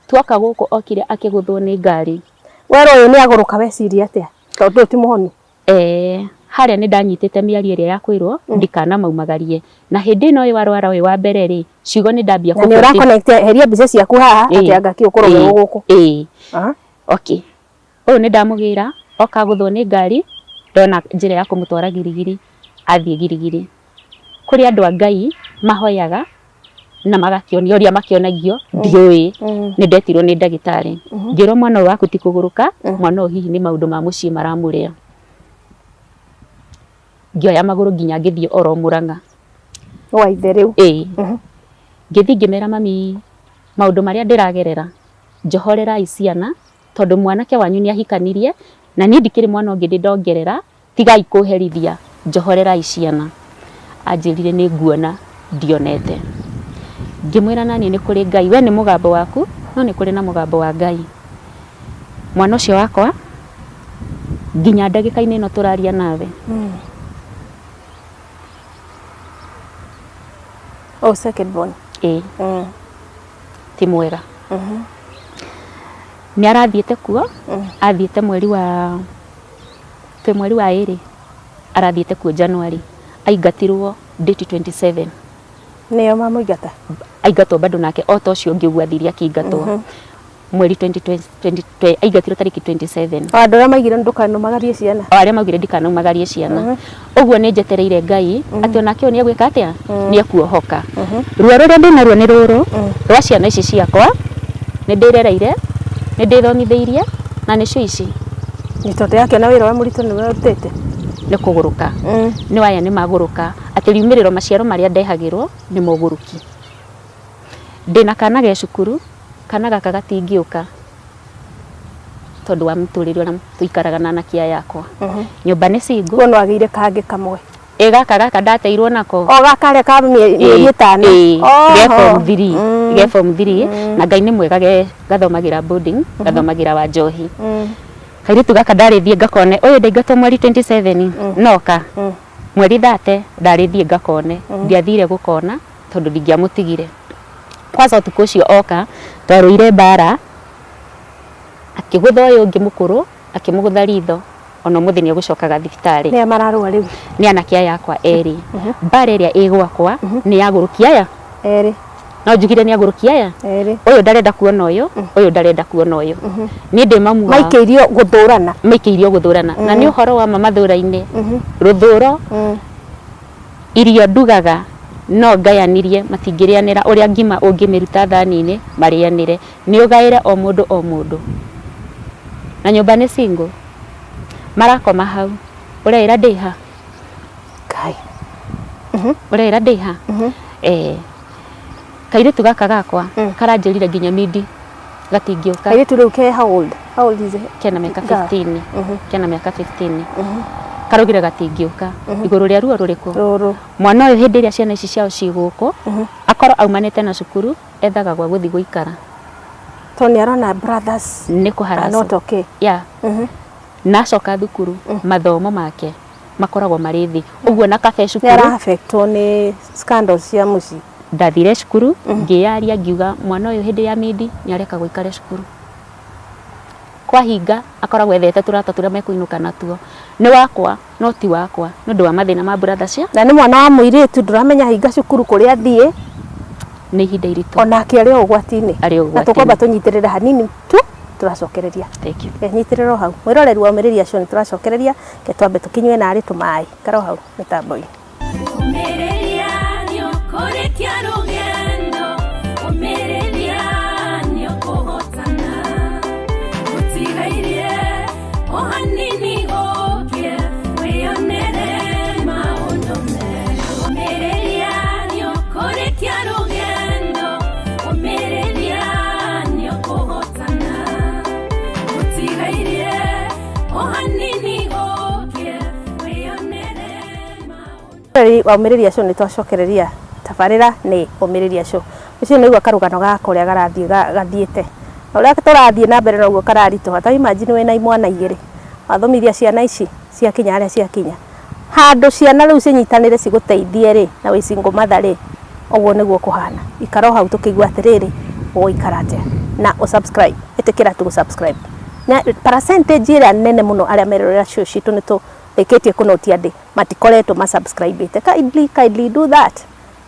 tuoka gũkũ okire akĩgũthwo nĩ ngari. Werwo ũyũ nĩ agũrũka weciria atĩa? Tondũ ũyũ ti mũhonu. Harĩa nĩ ndanyitĩte mĩario ĩrĩa ya kwĩrwo ndikanamaumagarie. Na hĩndĩ ĩno ũyũ arwara ũyũ wa mbere rĩ, ciugo nĩ ndambia Na nĩ ũra connect heria mbica ciaku haha atĩ anga kĩ ũkorwo wĩ gũkũ. Ĩĩ. Okay. Ũyũ nĩ ndamũgĩra, oka agũthwo nĩ ngari, ndona njĩra ya kũmũtwara Girigiri, athiĩ Girigiri. Kũrĩ andũ a Ngai mahoyaga na magakĩonio ũrĩa makĩonagio, ndiũĩ. Nĩ ndetirwo nĩ ndagĩtarĩ. Ngĩrwo mwana ũyũ waku ti kũgũrũka, mwana ũyũ hihi nĩ maũndũ ma mũciĩ maramũrĩa. Ngĩoya magũrũ nginya ngĩthiĩ oro Mũrang'a. Wa ithe rĩu? Ĩĩ. Ngĩthiĩ ngĩmera mami maũndũ marĩa ndĩragerera, njohorerai ciana, tondũ mwanake wanyu nĩ ahikanirie, na niĩ ndikĩrĩ mwana ũngĩ ndĩ ndongerera, tigai kũherithia, njohorerai ciana. Anjĩrire nĩ nguona, ndionete. Ngĩmwĩra naniĩ nĩ kũrĩ Ngai, we nĩ mũgambo waku, no nĩ kũrĩ na mũgambo wa Ngai. Mwana ũcio wakwa, nginya ndagĩka-inĩ ĩno tũraria nawe. Oh, second born. Ĩĩ. Ti mwega. Nĩ arathiĩte kuo, athiĩte mweri wa, twĩ mweri wa ĩrĩ, arathiĩte kuo January, aingatirwo date 27. Nĩo mamũingata? Aingatwo bado nake o ta ũcio ũngĩ ũguo athire akĩingatwo. Mweri 20, aingatirwo tarĩki 27. O andũ arĩa maigire ndũkanumagarie ciana. O arĩa maugire ndikanaumagarie ciana. Ũguo nĩ njetereire Ngai atĩ onake ũyũ nĩ egwĩka atĩa? Nĩ ekuohoka. Ruo rũrĩa ndĩnaruo nĩ rũrũ rwa ciana ici ciakwa, nĩ ndĩrereire, nĩ ndĩthomithĩirie na nĩcio ici. Nĩ tondũ yakĩona wĩra ũrĩa mũritũ nĩwe ũrutĩte. Nĩ kũgũrũka. Nĩ aya nĩ magũrũka. Atĩ riumĩrĩro maciaro marĩa ndehagĩrwo nĩ mogũrũki. Ndĩna kana ge cukuru, kana gaka gatingĩũka tondũ wa mũtũrĩre ũrĩa tũikaraga na anake aya akwa. Nyũmba nĩ single. Kuo no agĩire kangĩ kamwe. Ĩ gaka gaka ndateirwo nako. O gaka karĩa ka mĩeri ĩtano. Ĩ, ge form 3, ge form 3 na Ngai nĩ mwega ge gathomagĩra boarding, gathomagĩra wa Njohi. Kairĩtu gaka ndarĩ thiĩ ngakone, ũyũ ndaingatwo mweri 27 noka, mweri 30 ndarĩ thiĩ ngakone, ndiathire gũkona tondũ ndingĩamũtigire. Kwanza ũtukũ ũcio oka, twarũire mbara, akĩgũtha ũyũ ũngĩ mũkũrũ, akĩmũgũtha ritho, ona ũmũthĩ nĩ egũcokaga thibitarĩ. Nĩa mararũa rĩu? Nĩ anake aya akwa erĩ. Mbara ĩrĩa ĩ gwakwa nĩ ya agũrũki aya. Erĩ. No njugire nĩ agũrũki aya? Erĩ. Ũyũ ndarenda kuona ũyũ, ũyũ ndarenda kuona ũyũ. Niĩ ndĩ mamu wao. Maikĩirio gũthũrana. Maikĩirio gũthũrana. Na nĩ ũhoro wa ma mathũra-inĩ. Rũthũro, irio ndugaga no ngayanirie, matingĩrĩanĩra ũrĩa ngima ũngĩmĩruta thani-inĩ marĩanĩre. Nĩ ũgaĩre o mũndũ o mũndũ. Na nyũmba nĩ single. Marakoma hau. Ũreĩra ndĩ ha? Kai. Ũreĩra ndĩ ha? Eh. Kairĩtu gaka gakwa karanjĩrire nginya midi gatingĩũka. Kairĩtu rĩu ke how old? How old is it? Kena mĩaka 15. Kena mĩaka 15. Karaugire gatingĩũka. Igũrũ rĩa ruo rũrĩkũ? Rũrũ. Mwana ũyũ hĩndĩ ĩrĩa ciana ici ciao ciĩ gũkũ, akorwo aumanĩte na cukuru, ethaga gwa gũthiĩ gũikara. Tondũ nĩ arona brothers Nĩ are kũharasswo. not okay. Yeah. Na acoka thukuru, mathomo make makoragwo marĩ thĩ. Ũguo na kabe Nĩ cukuru. ara affectwo nĩ scandals cia mũciĩ. Ndathire cukuru, ngĩyaria ngiuga mwana ũyũ hĩndĩ ya midi nĩ areka gũikare cukuru. Kwahinga akoragwo ethete tũrata tũrĩa mekũinũka natuo. Nĩ wakwa no ti wakwa nĩ ũndũ wa mathĩna ma brother cia. Na nĩ mwana wa mũirĩtu ndũramenya hinga cukuru kũrĩa athiĩ. Nĩ ihinda iritũ. Onake arĩ o ũgwati-inĩ. Arĩ o ũgwati-inĩ. Na tũkwamba tũnyitĩrĩre hanini tu tũracokereria. Thank you. Nyitĩrĩra o hau. Mwĩroreri wa Ũmĩrĩria Show nĩ tũracokereria, reke twambe tũkĩnyue narĩ tũmaĩ. Ikara o hau mĩtambo-inĩ. Ũmĩrĩria nĩũkũrĩkia rũgendo, ũmĩrĩria nĩũkũhotana. Gũtigairie o hanini gũkĩe, wĩyonere maũndũ merũ. Ũmĩrĩria nĩũkũrĩkia rũgendo, ũmĩrĩria nĩũkũhotana. Gũtigairie o hanini gũkĩe, wĩyonere maũndũ Wa Ũmĩrĩria Show nĩ twacokereria tabarĩra nĩ Ũmĩrĩria Show. Ũcio nĩ ũigua karũgano gaka ũrĩa garathiĩ gathiĩte. Na ũrĩa tũrathiĩ na mbere noguo kararitũha. Ta imagine wĩna imwana igĩrĩ, wathomithia ciana ici ciakinya harĩa ciakinya. Handũ ciana rĩu cinyitanĩre cigũteithie rĩ, na wĩ single mother rĩ, ũguo nĩguo kũhana. Ikara o hau tũkĩigua atĩrĩrĩ, ũgũikara atĩa. Na ũ subscribe, ĩtĩkĩra tu gũ subscribe. Na percentage ĩrĩa nene mũno arĩa merorera show citũ nĩ tũrĩkĩtie kũ note andĩ matikoretwo ma subscribe ĩte. Kindly, kindly do that.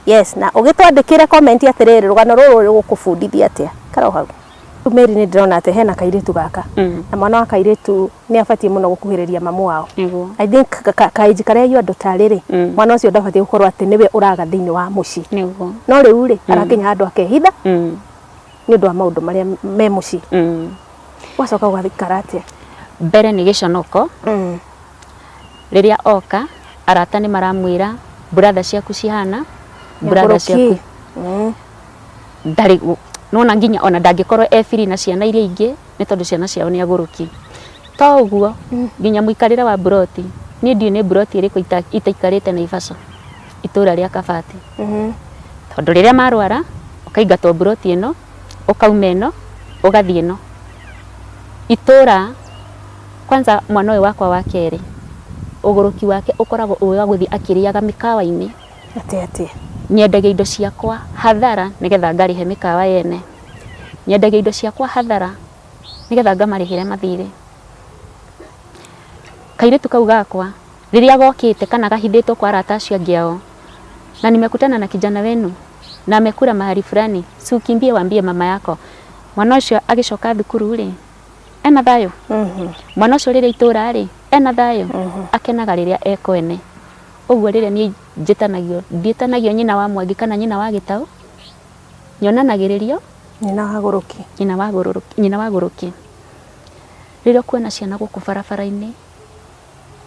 Yes, na ũgĩtwandĩkĩre comment atĩrĩrĩ, rũgano rũrũ rũgũkũbundithia atĩa. Ikara o hau. Rĩu Mary nĩ ndĩrona atĩ hena kairĩtu gaka. Na mwana wa kairĩtu nĩ abatiĩ mũno gũkuhĩrĩria mamu wao. I think ka age karĩa your daughter arĩ rĩ, mwana ũcio ndabatiĩ gũkorwo atĩ nĩwe ũraga thĩinĩ wa mũciĩ. No rĩu rĩ, arakinya handũ akehitha nĩ ũndũ wa maũndũ marĩa me mũciĩ. Ũgacoka ũgaikara atĩa? Mbere nĩ gĩconoko. Rĩrĩa oka, arata nĩ maramwĩra brother ciaku cihana, brother ciaku ndarĩ nona nginya ona ndangĩkorwo e free na ciana iria ingĩ nĩ tondũ ciana ciao nĩ agũrũki. To ũguo, nginya mũikarĩre wa mburoti, niĩ ndiũĩ nĩ mburoti ĩrĩkũ itaikarĩte Naivasha, itũra rĩa Kabati. Tondũ rĩrĩa marwara, ũkaingatwo mburoti ĩno, ũkauma ĩno, ũgathiĩ ĩno. Itũra, kwanza mwana ũyũ wakwa wa kerĩ, ũgũrũki wake ũkoragwo ũrĩ wa gũthiĩ akĩrĩaga mĩkawa-inĩ. Atĩa atĩa? Nyendagia indo ciakwa hathara nĩgetha ngarĩhe mĩkawa yene. Nyendagia indo ciakwa hathara nĩgetha ngamarĩhĩre mathirĩ. Kairĩtu kau gakwa rĩrĩa gokĩte kana gahithĩtwo kwa arata acio angĩ ao, na nimekutana na kijana wenu na amekula mahali fulani, si ukimbie waambie mama yako. Mwana ũcio agĩcoka thukuru rĩ, ena thayũ? Mwana ũcio rĩrĩa itũra rĩ, ena thayũ? Akenaga rĩrĩa e kwene. Ũguo rĩrĩa niĩ njĩtanagio, ndiĩtanagio nyina wa Mwangi kana nyina wa Gĩtaũ, nyonanagĩrĩrio Nyina wa Gũrũki. Nyina wa Gũrũki, nyina wa Gũrũki. Rĩrĩa ũkuona ciana gũkũ barabara-inĩ,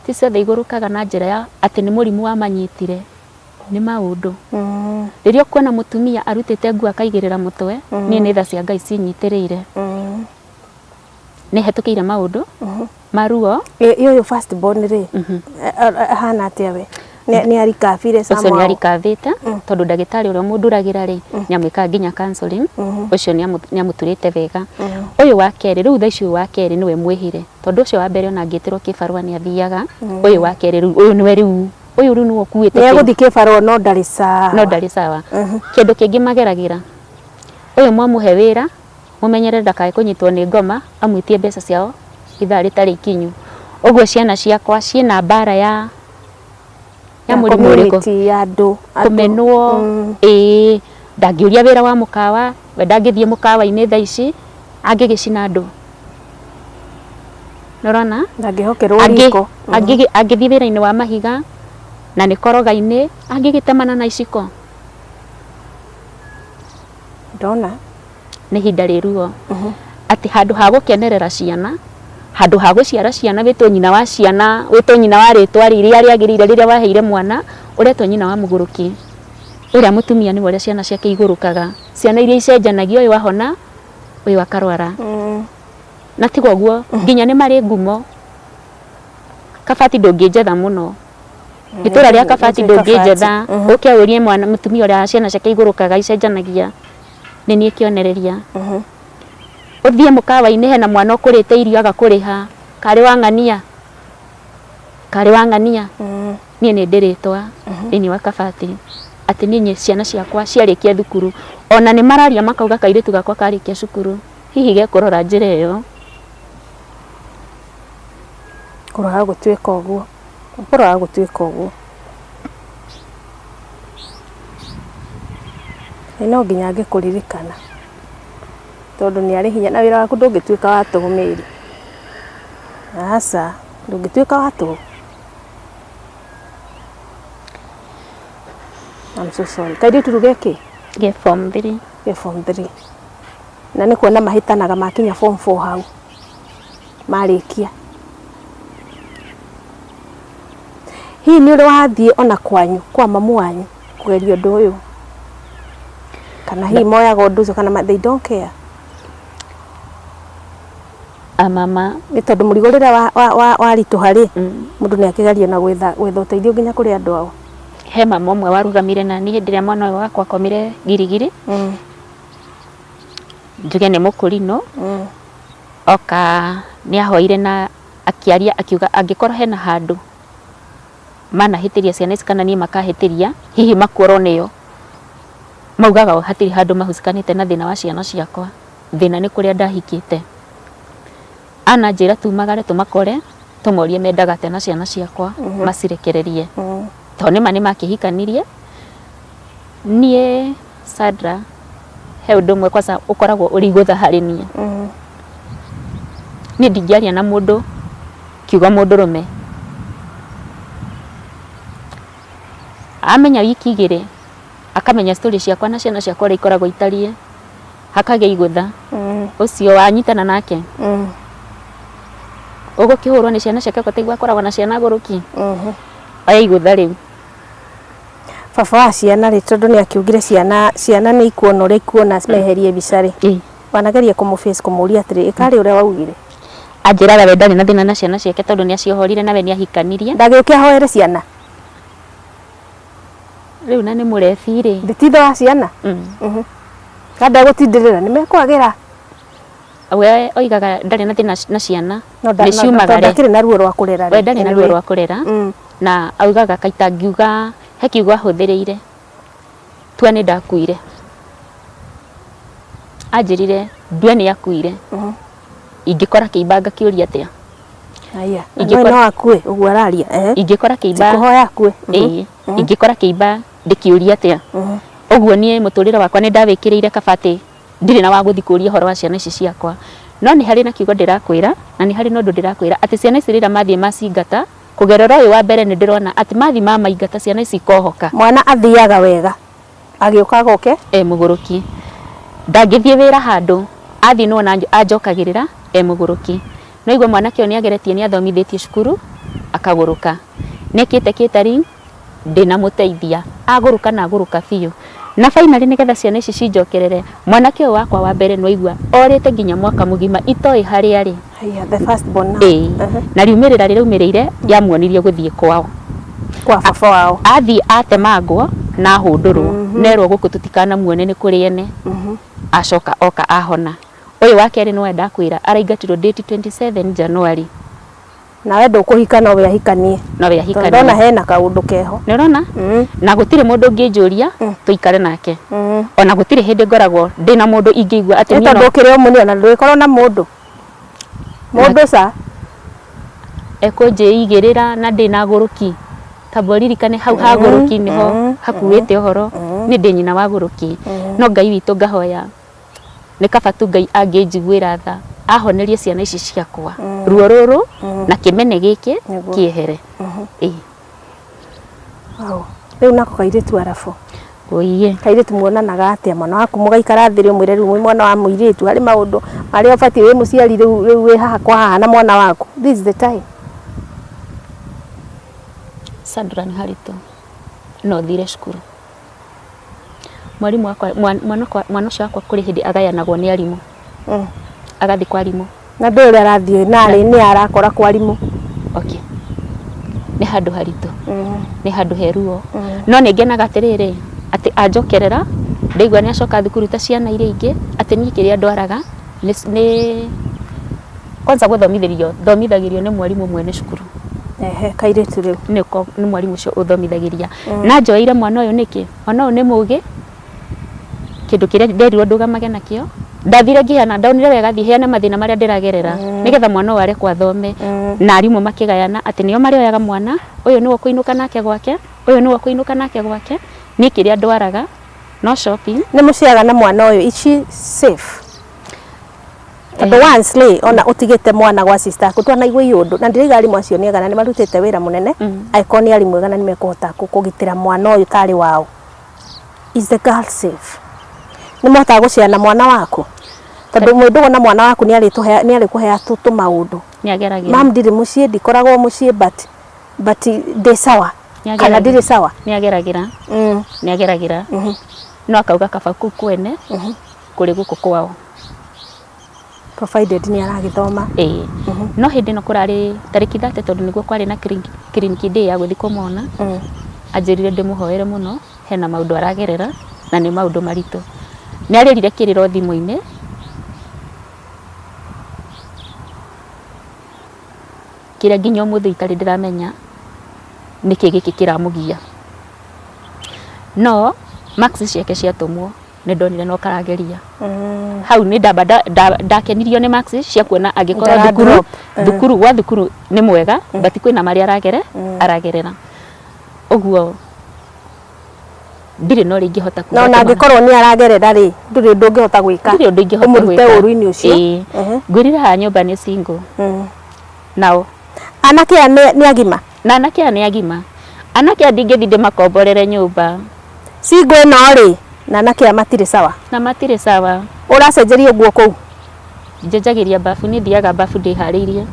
ti ciothe igũrũkaga na njĩra ya atĩ nĩ mũrimũ wamanyitire, nĩ maũndũ. Rĩrĩa ũkuona mũtumia arutĩte nguo akaigĩrĩra mũtwe, niĩ nĩ tha cia Ngai cinyitĩrĩire. Nĩ hetũkĩire maũndũ ma ruo. Ĩ ũyũ first born rĩ, ahana atĩa we? Nĩ arikabire Ũcio nĩ somehow? arikabĩte tondũ ndagĩtarĩ ũrĩa ũmũnduragĩra rĩ, nĩ amwĩkaga nginya counseling, ũcio nĩ amũturĩte wega. Ũyũ wa kerĩ, rĩu thaa ici ũyũ wa kerĩ nĩwe mwĩhĩre, tondũ ũcio wa mbere ona angĩtĩrwo kĩbarũa nĩ athiaga, ũyũ wa kerĩ rĩu, ũyũ nĩwe rĩu, ũyũ rĩu nĩwe ũkuĩte Nĩ egũthiĩ kĩbarũa no ndarĩ sawa. No ndarĩ sawa. Kĩndũ kĩngĩ mageragĩra, ũyũ mwamũhe wĩra, mũmenyerere ndakae kũnyitwo nĩ ngoma amwĩtie mbeca ciao ithaa rĩtarĩ ikinyu. Ũguo ciana ciakwa ciĩna mbara ya ya mũrimũ ũrĩkũ? Community ya andũ. Kũmenwo, ĩĩ, ndangĩũria wĩra wa mũkawa, we ndangĩthiĩ mũkawa-inĩ thaa ici, angĩgĩcina andũ. Nĩ ũrona? Ndangĩhokerwo riko. Angĩthiĩ wĩra-inĩ wa mahiga, na nĩ koroga-inĩ, angĩgĩtemana na iciko. Ndona. Nĩ ihinda rĩ ruo. Atĩ handũ ha gũkenerera ciana, handũ ha gũciara ciana wĩtwo nyina wa ciana, wĩtwo nyina wa rĩtwa rĩrĩa rĩagĩrĩire rĩrĩa waheire mwana, ũretwo nyina wa mũgũrũki. Ũrĩa mũtumia nĩwe ũrĩa ciana ciake igũrũkaga. Ciana iria icenjanagia ũyũ ahona, ũyũ akarwara. Na tiga ũguo, nginya nĩ marĩ ngumo. Kabati ndũngĩnjetha mũno. Itũra rĩa Kabati ndũngĩnjetha, ũke ũrie mwana mũtumia ũrĩa ciana ciake igũrũkaga icenjanagia. Nĩ niĩ kĩonereria. Ũthiĩ mũkawa-inĩ hena mwana ũkũrĩte irio agakũrĩha, karĩ wa ng'ania, karĩ wa ng'ania. Niĩ nĩ ndĩ rĩtwa thĩinĩ wa Kabati atĩ niĩ ciana ciakwa ciarĩkia thukuru, ona nĩ mararia makauga kairĩtu gakwa karĩkia cukuru hihi gekũrora njĩra ĩyo. Kũroaga gũtuĩka ũguo. Kũroaga gũtuĩka ũguo. Ĩ no nginya angĩkũririkana tondũ nĩ arĩ hinya na wĩra waku ndũngĩtuĩka wa tũhũ Mary. Aca, ndũngĩtuĩka wa tũhũ. I'm so sorry. Kairĩtu rĩu gekĩ? Ge form 3. Ge form 3. Na nĩ kuona mahĩtanaga makinya form 4 hau. Marĩkia. Hihi nĩ ũrĩ wathiĩ ona kwanyu kwa mamu wanyu kũgeria ũndũ ũyũ? Kana hihi moyaga ũndũ ũcio kana they don't care? A mama. Nĩ tondũ mũrigo rĩrĩa waritũha rĩ, mũndũ nĩ akĩgeria na gwetha gwetha ũteithio nginya kũrĩ andũ ao. He mama ũmwe warũgamire nani hĩndĩ ĩrĩa mwana ũyũ wakwa akomire girigiri. Njuge nĩ mũkũrinũ. Oka nĩ ahoire na akĩaria akiuga angĩkorwo hena handũ manahĩtĩria ciana ici kana niĩ makahĩtĩria, hihi makuorwo nĩo, maugaga o hatirĩ handũ mahucikanĩte na thĩna wa ciana ciakwa, thĩna nĩ kũrĩa ndahikĩte. Ananjĩra tumagare tũmakore, tũmorie mendaga atĩa na ciana ciakwa, macirekererie. Tondũ nĩma nĩmakĩhikanirie, niĩ Sandra he ũndũ ũmwe kwanza ũkoragwo ũrĩ igũtha harĩ niĩ. Niĩ ndingĩaria na mũndũ kiugo mũndũrũme. Amenya wiki igĩrĩ, akamenya story ciakwa na ciana ciakwa ũrĩa ikoragwo itariĩ, hakagĩa igũtha. Ũcio wanyitana nake, ũgũkĩhũrwo nĩ ciana ciake okorwo akoragwo na ciana gũrũki, oya igũtha rĩu. Baba wa ciana rĩ, tondũ nĩ akiugire ciana ciana nĩ ikuona ũrĩa ikuona meherie mbica rĩ, wanageria kũmũ face kũmũria atĩrĩ, ĩkarĩ ũrĩa waugire? Anjĩraga we ndarĩ na thĩna na ciana ciake tondũ nĩ aciohorire na we nĩ ahikanirie. Ndagĩũke ahoere ciana? Rĩu na nĩ mũrebi rĩ. Ti ithe wa ciana? Na ndegũtindĩrĩra nĩ mekwagĩra? We oigaga ndarĩ na thĩna na ciana No nĩ ciumagare. ndakĩrĩ na ruo rwa kũrera We ndarĩ na ruo rwa kũrera na augaga kaita ngiuga he kiugo ahũthĩrĩire tua nĩ ndakuire. Anjĩrire ndue nĩ akuire ingĩkora kĩimba ngakĩũria atĩa? Aya, no akue ũguo araria. Ingĩkora kĩimba kũhoya akue. Ĩĩ, ingĩkora kĩimba ndĩkĩũria atĩa? Ũguo niĩ mũtũrĩre wakwa nĩ ndawĩkĩrĩire kaba atĩ ndirĩ na wa gũthiĩ kũria ũhoro wa ciana ici ciakwa. No nĩ harĩ na kiugo ndĩrakwĩra na nĩ harĩ na ũndũ ndĩrakwĩra atĩ ciana ici rĩrĩa mathiĩ macingata, kũgerera ũyũ wa mbere nĩ ndĩrona atĩ mathiĩ mamaingata ciana ici ikohoka. Mwana athiaga wega agĩũka agoke? E mũgũrũki. Ndangĩthiĩ wĩra handũ, athiĩ nĩ wona anjokagĩrĩra e mũgũrũki. No igue mwanake ũyũ nĩ ageretie nĩ athomithĩtio cukuru akagũrũka. Nĩ ekĩte catering ndĩnamũteithia agũrũka na agũrũka biũ. Na finally nĩgetha ciana ici cinjokerere mwanake ũyũ wakwa wa mbere nĩwaigua orĩte nginya mwaka mũgima itoĩ harĩa arĩ. Haiya, the first born now. Ĩĩ. Na riumĩrĩra rĩraumĩrĩire yamuonirie gũthiĩ kwao. Kwa baba wao. Athiĩ atemangwo na ahũndũrwo nerwo gũkũ tũtikanamuone nĩ kũrĩ ene. Acoka oka ahona. Ũyũ wa kerĩ nĩwe ndakwĩra araingatirwo date 27 January. Nawe ndũkũhika nowe ahikanie. Nowe ahikanie. Tondũ ndona hena kaũndũ keho. Nĩ ũrona? Na gũtirĩ mũndũ ũngĩnjũria tũikare nake. Ona gũtirĩ hĩndĩ ngoragwo ndĩna mũndũ ingĩigua atĩ niĩ no. Nĩ tondũ ũkĩrĩ o mũnini ona ndũgĩkorwo na mũndũ. Mũndũ ca. Ekũnjĩigĩrĩra na ndĩna gũrũki. Tamba ũririkane hau ha gũrũki nĩho hakuĩte ũhoro. Niĩ ndĩ nyina wa gũrũki. No Ngai witũ ngahoya nĩ kaba tu Ngai angĩnjiguĩra tha ahonerie ciana ici ciakwa ruo rũrũ na kĩmene gĩkĩ kĩehere. Ĩĩ. Wow. Rĩu nako kairĩtu arabu. Ũiye. Kairĩtu muonanaga atĩa mwana waku mũgaikara thĩ rĩ ũmwĩre rĩu mwĩ mwana wa mũirĩtu harĩ maũndũ marĩa ũbatiĩ wĩ mũciari rĩu rĩu wĩ haha kwa haha na mwana waku. This is the time. Sandra nĩ haritũ no thire cukuru. Mwarimũ wakwa mwana ũcio wakwa kũrĩ hĩndĩ agayanagwo nĩ arimũ. Agathiĩ kwa arimũ. Na ndũĩ ũrĩa arathiĩ narĩ nĩ arakora kwa arimũ. Okay. Nĩ handũ haritũ. Nĩ handũ he ruo. No nĩ ngenaga atĩrĩrĩ, atĩ anjokerera, ndaigua nĩ acoka thukuru ta ciana iria ingĩ, atĩ niĩ kĩrĩa ndwaraga nĩ kwanza gũthomithĩrio, thomithagĩrio nĩ mwarimũ mwene cukuru. Ehe, kairĩtu rĩu. Nĩko nĩ mwarimũ ũcio ũthomithagĩria. Na njoeire mwana ũyũ nĩkĩ? Mwana ũyũ nĩ mũgĩ, kĩndũ kĩrĩa nderirwo ndũgamage nakĩo Ndathire ngĩheana, ndonire wega thiĩ heane mathĩna marĩa ndĩragerera nĩgetha mwana ũyũ arekwo athome. Na arimũ makĩgayana atĩ nĩo marĩoyaga mwana ũyũ, nĩwe ũkũinũka nake gwake, ũyũ nĩwe ũkũinũka nake gwake. Niĩ kĩrĩa ndwaraga no shopping. Nĩ mũciaga na mwana ũyũ, is she safe? Tondũ once rĩ, ona ũtigĩte mwana gwa sister yaku, twanaigua iũndũ na ndirauga arimũ acio nĩ ega na nĩ marutĩte wĩra mũnene, angĩkorwo nĩ arimũ ega na nĩ mekũhota kũgitĩra mwana ũyũ tarĩ wao. Is the girl safe? Nĩ mũhotaga gũcea na mwana waku? Tondũ mwĩ ndũgũ na mwana waku nĩ arĩtũhe, nĩ arĩkũheaga tũmaũndũ. Nĩ ageragĩra. Mam ndirĩ mũciĩ, ndikoragwo mũciĩ but but ndĩ sawa kana ndirĩ sawa. Nĩ ageragĩra. Nĩ ageragĩra. No akauga kaba kũu kwene kũrĩ gũkũ kwao. Provided nĩ aragĩthoma. Ĩĩ. No hĩndĩ ĩno kũrarĩ tarĩki 30, tondũ nĩguo kwarĩ na clinic day ya gũthiĩ kũmona, anjĩrire ndĩmũhoere mũno, hena maũndũ aragerera na nĩ maũndũ maritũ. Nĩ arĩrire kĩrĩro thimũ-inĩ. Kĩrĩa nginya ũmũthĩ itarĩ ndĩramenya nĩkĩ gĩkĩ kĩramũgia. No marks ciake ciatũmwo nĩ ndonire no karageria. Hau nĩ ndamba ndakenirio nĩ marks cia kuona angĩkorwo Ndara thukuru drop. Thukuru gwa thukuru nĩ mwega, but kwĩna marĩa aragerera. Ũguo ndirĩ na ũrĩa ingĩhota kuga Na ona atĩ mwana- angĩkorwo nĩ aragerera rĩ, ndũrĩ ũndũ ũngĩhota gwĩka. Ndirĩ ũndũ ingĩhota ũmũrute gwĩka. ũru-inĩ ũcio. Ĩĩ. Ngwĩrire haha nyũmba nĩ single. Nao Anake aya nĩ agima? Na anake aya nĩ agima. Anake aya ndingĩthiĩ ndĩmakomborere nyũmba. Single ĩno rĩ, na anake aya matirĩ sawa. Na matirĩ sawa. Ũracenjerio nguo kũu? Njenjagĩria bafu, niĩ thiaga bafu ndĩharĩirie.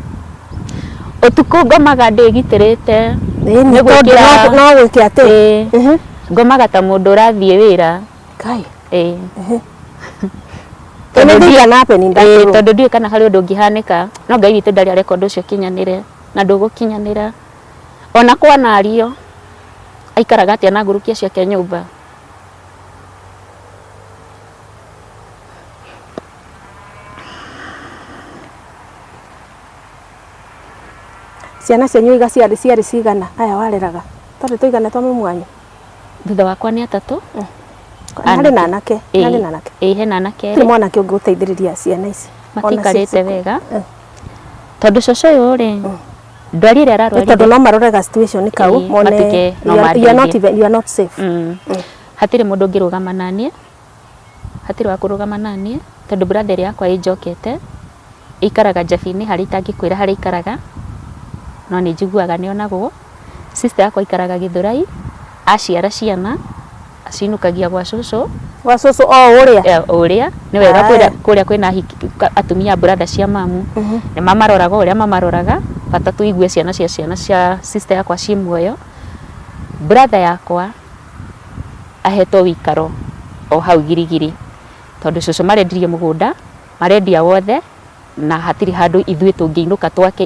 Ũtukũ ngomaga ndĩgitĩrĩte. Ĩĩ, Nĩ tondũ gwĩkĩra- no gwĩke atĩ. Ĩĩ. Ngomaga ta mũndũ ũrathiĩ wĩra. Kai. Ĩĩ. Anything can happen in that Ĩĩ, room. Tondũ ndiũĩ kana harĩ ũndũ ũngĩhanĩka, no Ngai witũ ndarĩ areka ũndũ ũcio ũkinyanĩre, na ndũgũkinyanĩra. Ona kwanario, aikaraga atĩa na nguruki ciake nyũmba? Ciana cianyu iga ciarĩ cigana aya wareraga? Twarĩ tũigana twa mamu wanyu? Thutha wakwa nĩ atatũ. Harĩ na anake? Ĩĩ. Harĩ na anake? Ĩĩ, hena anake Gũtirĩ erĩ. mwanake ũngĩgũteithĩrĩria ciana ici? Ona Matikarĩte wega. Tondũ cũcũ ũyũ rĩ, ndwari ĩrĩa Nĩ ararwarire tondũ no marore ga situation kau Ĩĩ, mone matuĩke no you are not mandeithie. even, you are not safe. Hatirĩ mũndũ ũngĩrũgama naniĩ, hatirĩ wa kũrũgama naniĩ, tondũ brother ĩrĩa yakwa ĩnjokete ĩikaraga Njabi-inĩ harĩa itangĩkwĩra harĩa ikaraga, no nĩ njiguaga nĩ onagwo. Sister yakwa aikaraga Gĩthũrai, aciara ciana acinũkagia gwa cũcũ. Gwa cũcũ o ũrĩa? Eh, o ũrĩa nĩ wega. Aya. Kũrĩa kwĩna atumia brother cia mamu, nĩ mamaroraga o ũrĩa mamaroraga, bata tũigue ciana cia sister yakwa ciĩ muoyo. Brother yakwa ahetwo wĩikaro o hau Girigiri, tondũ cũcũ marendirie mũgũnda, marendia wothe, na hatirĩ handũ ithuĩ tũngĩinũka twake.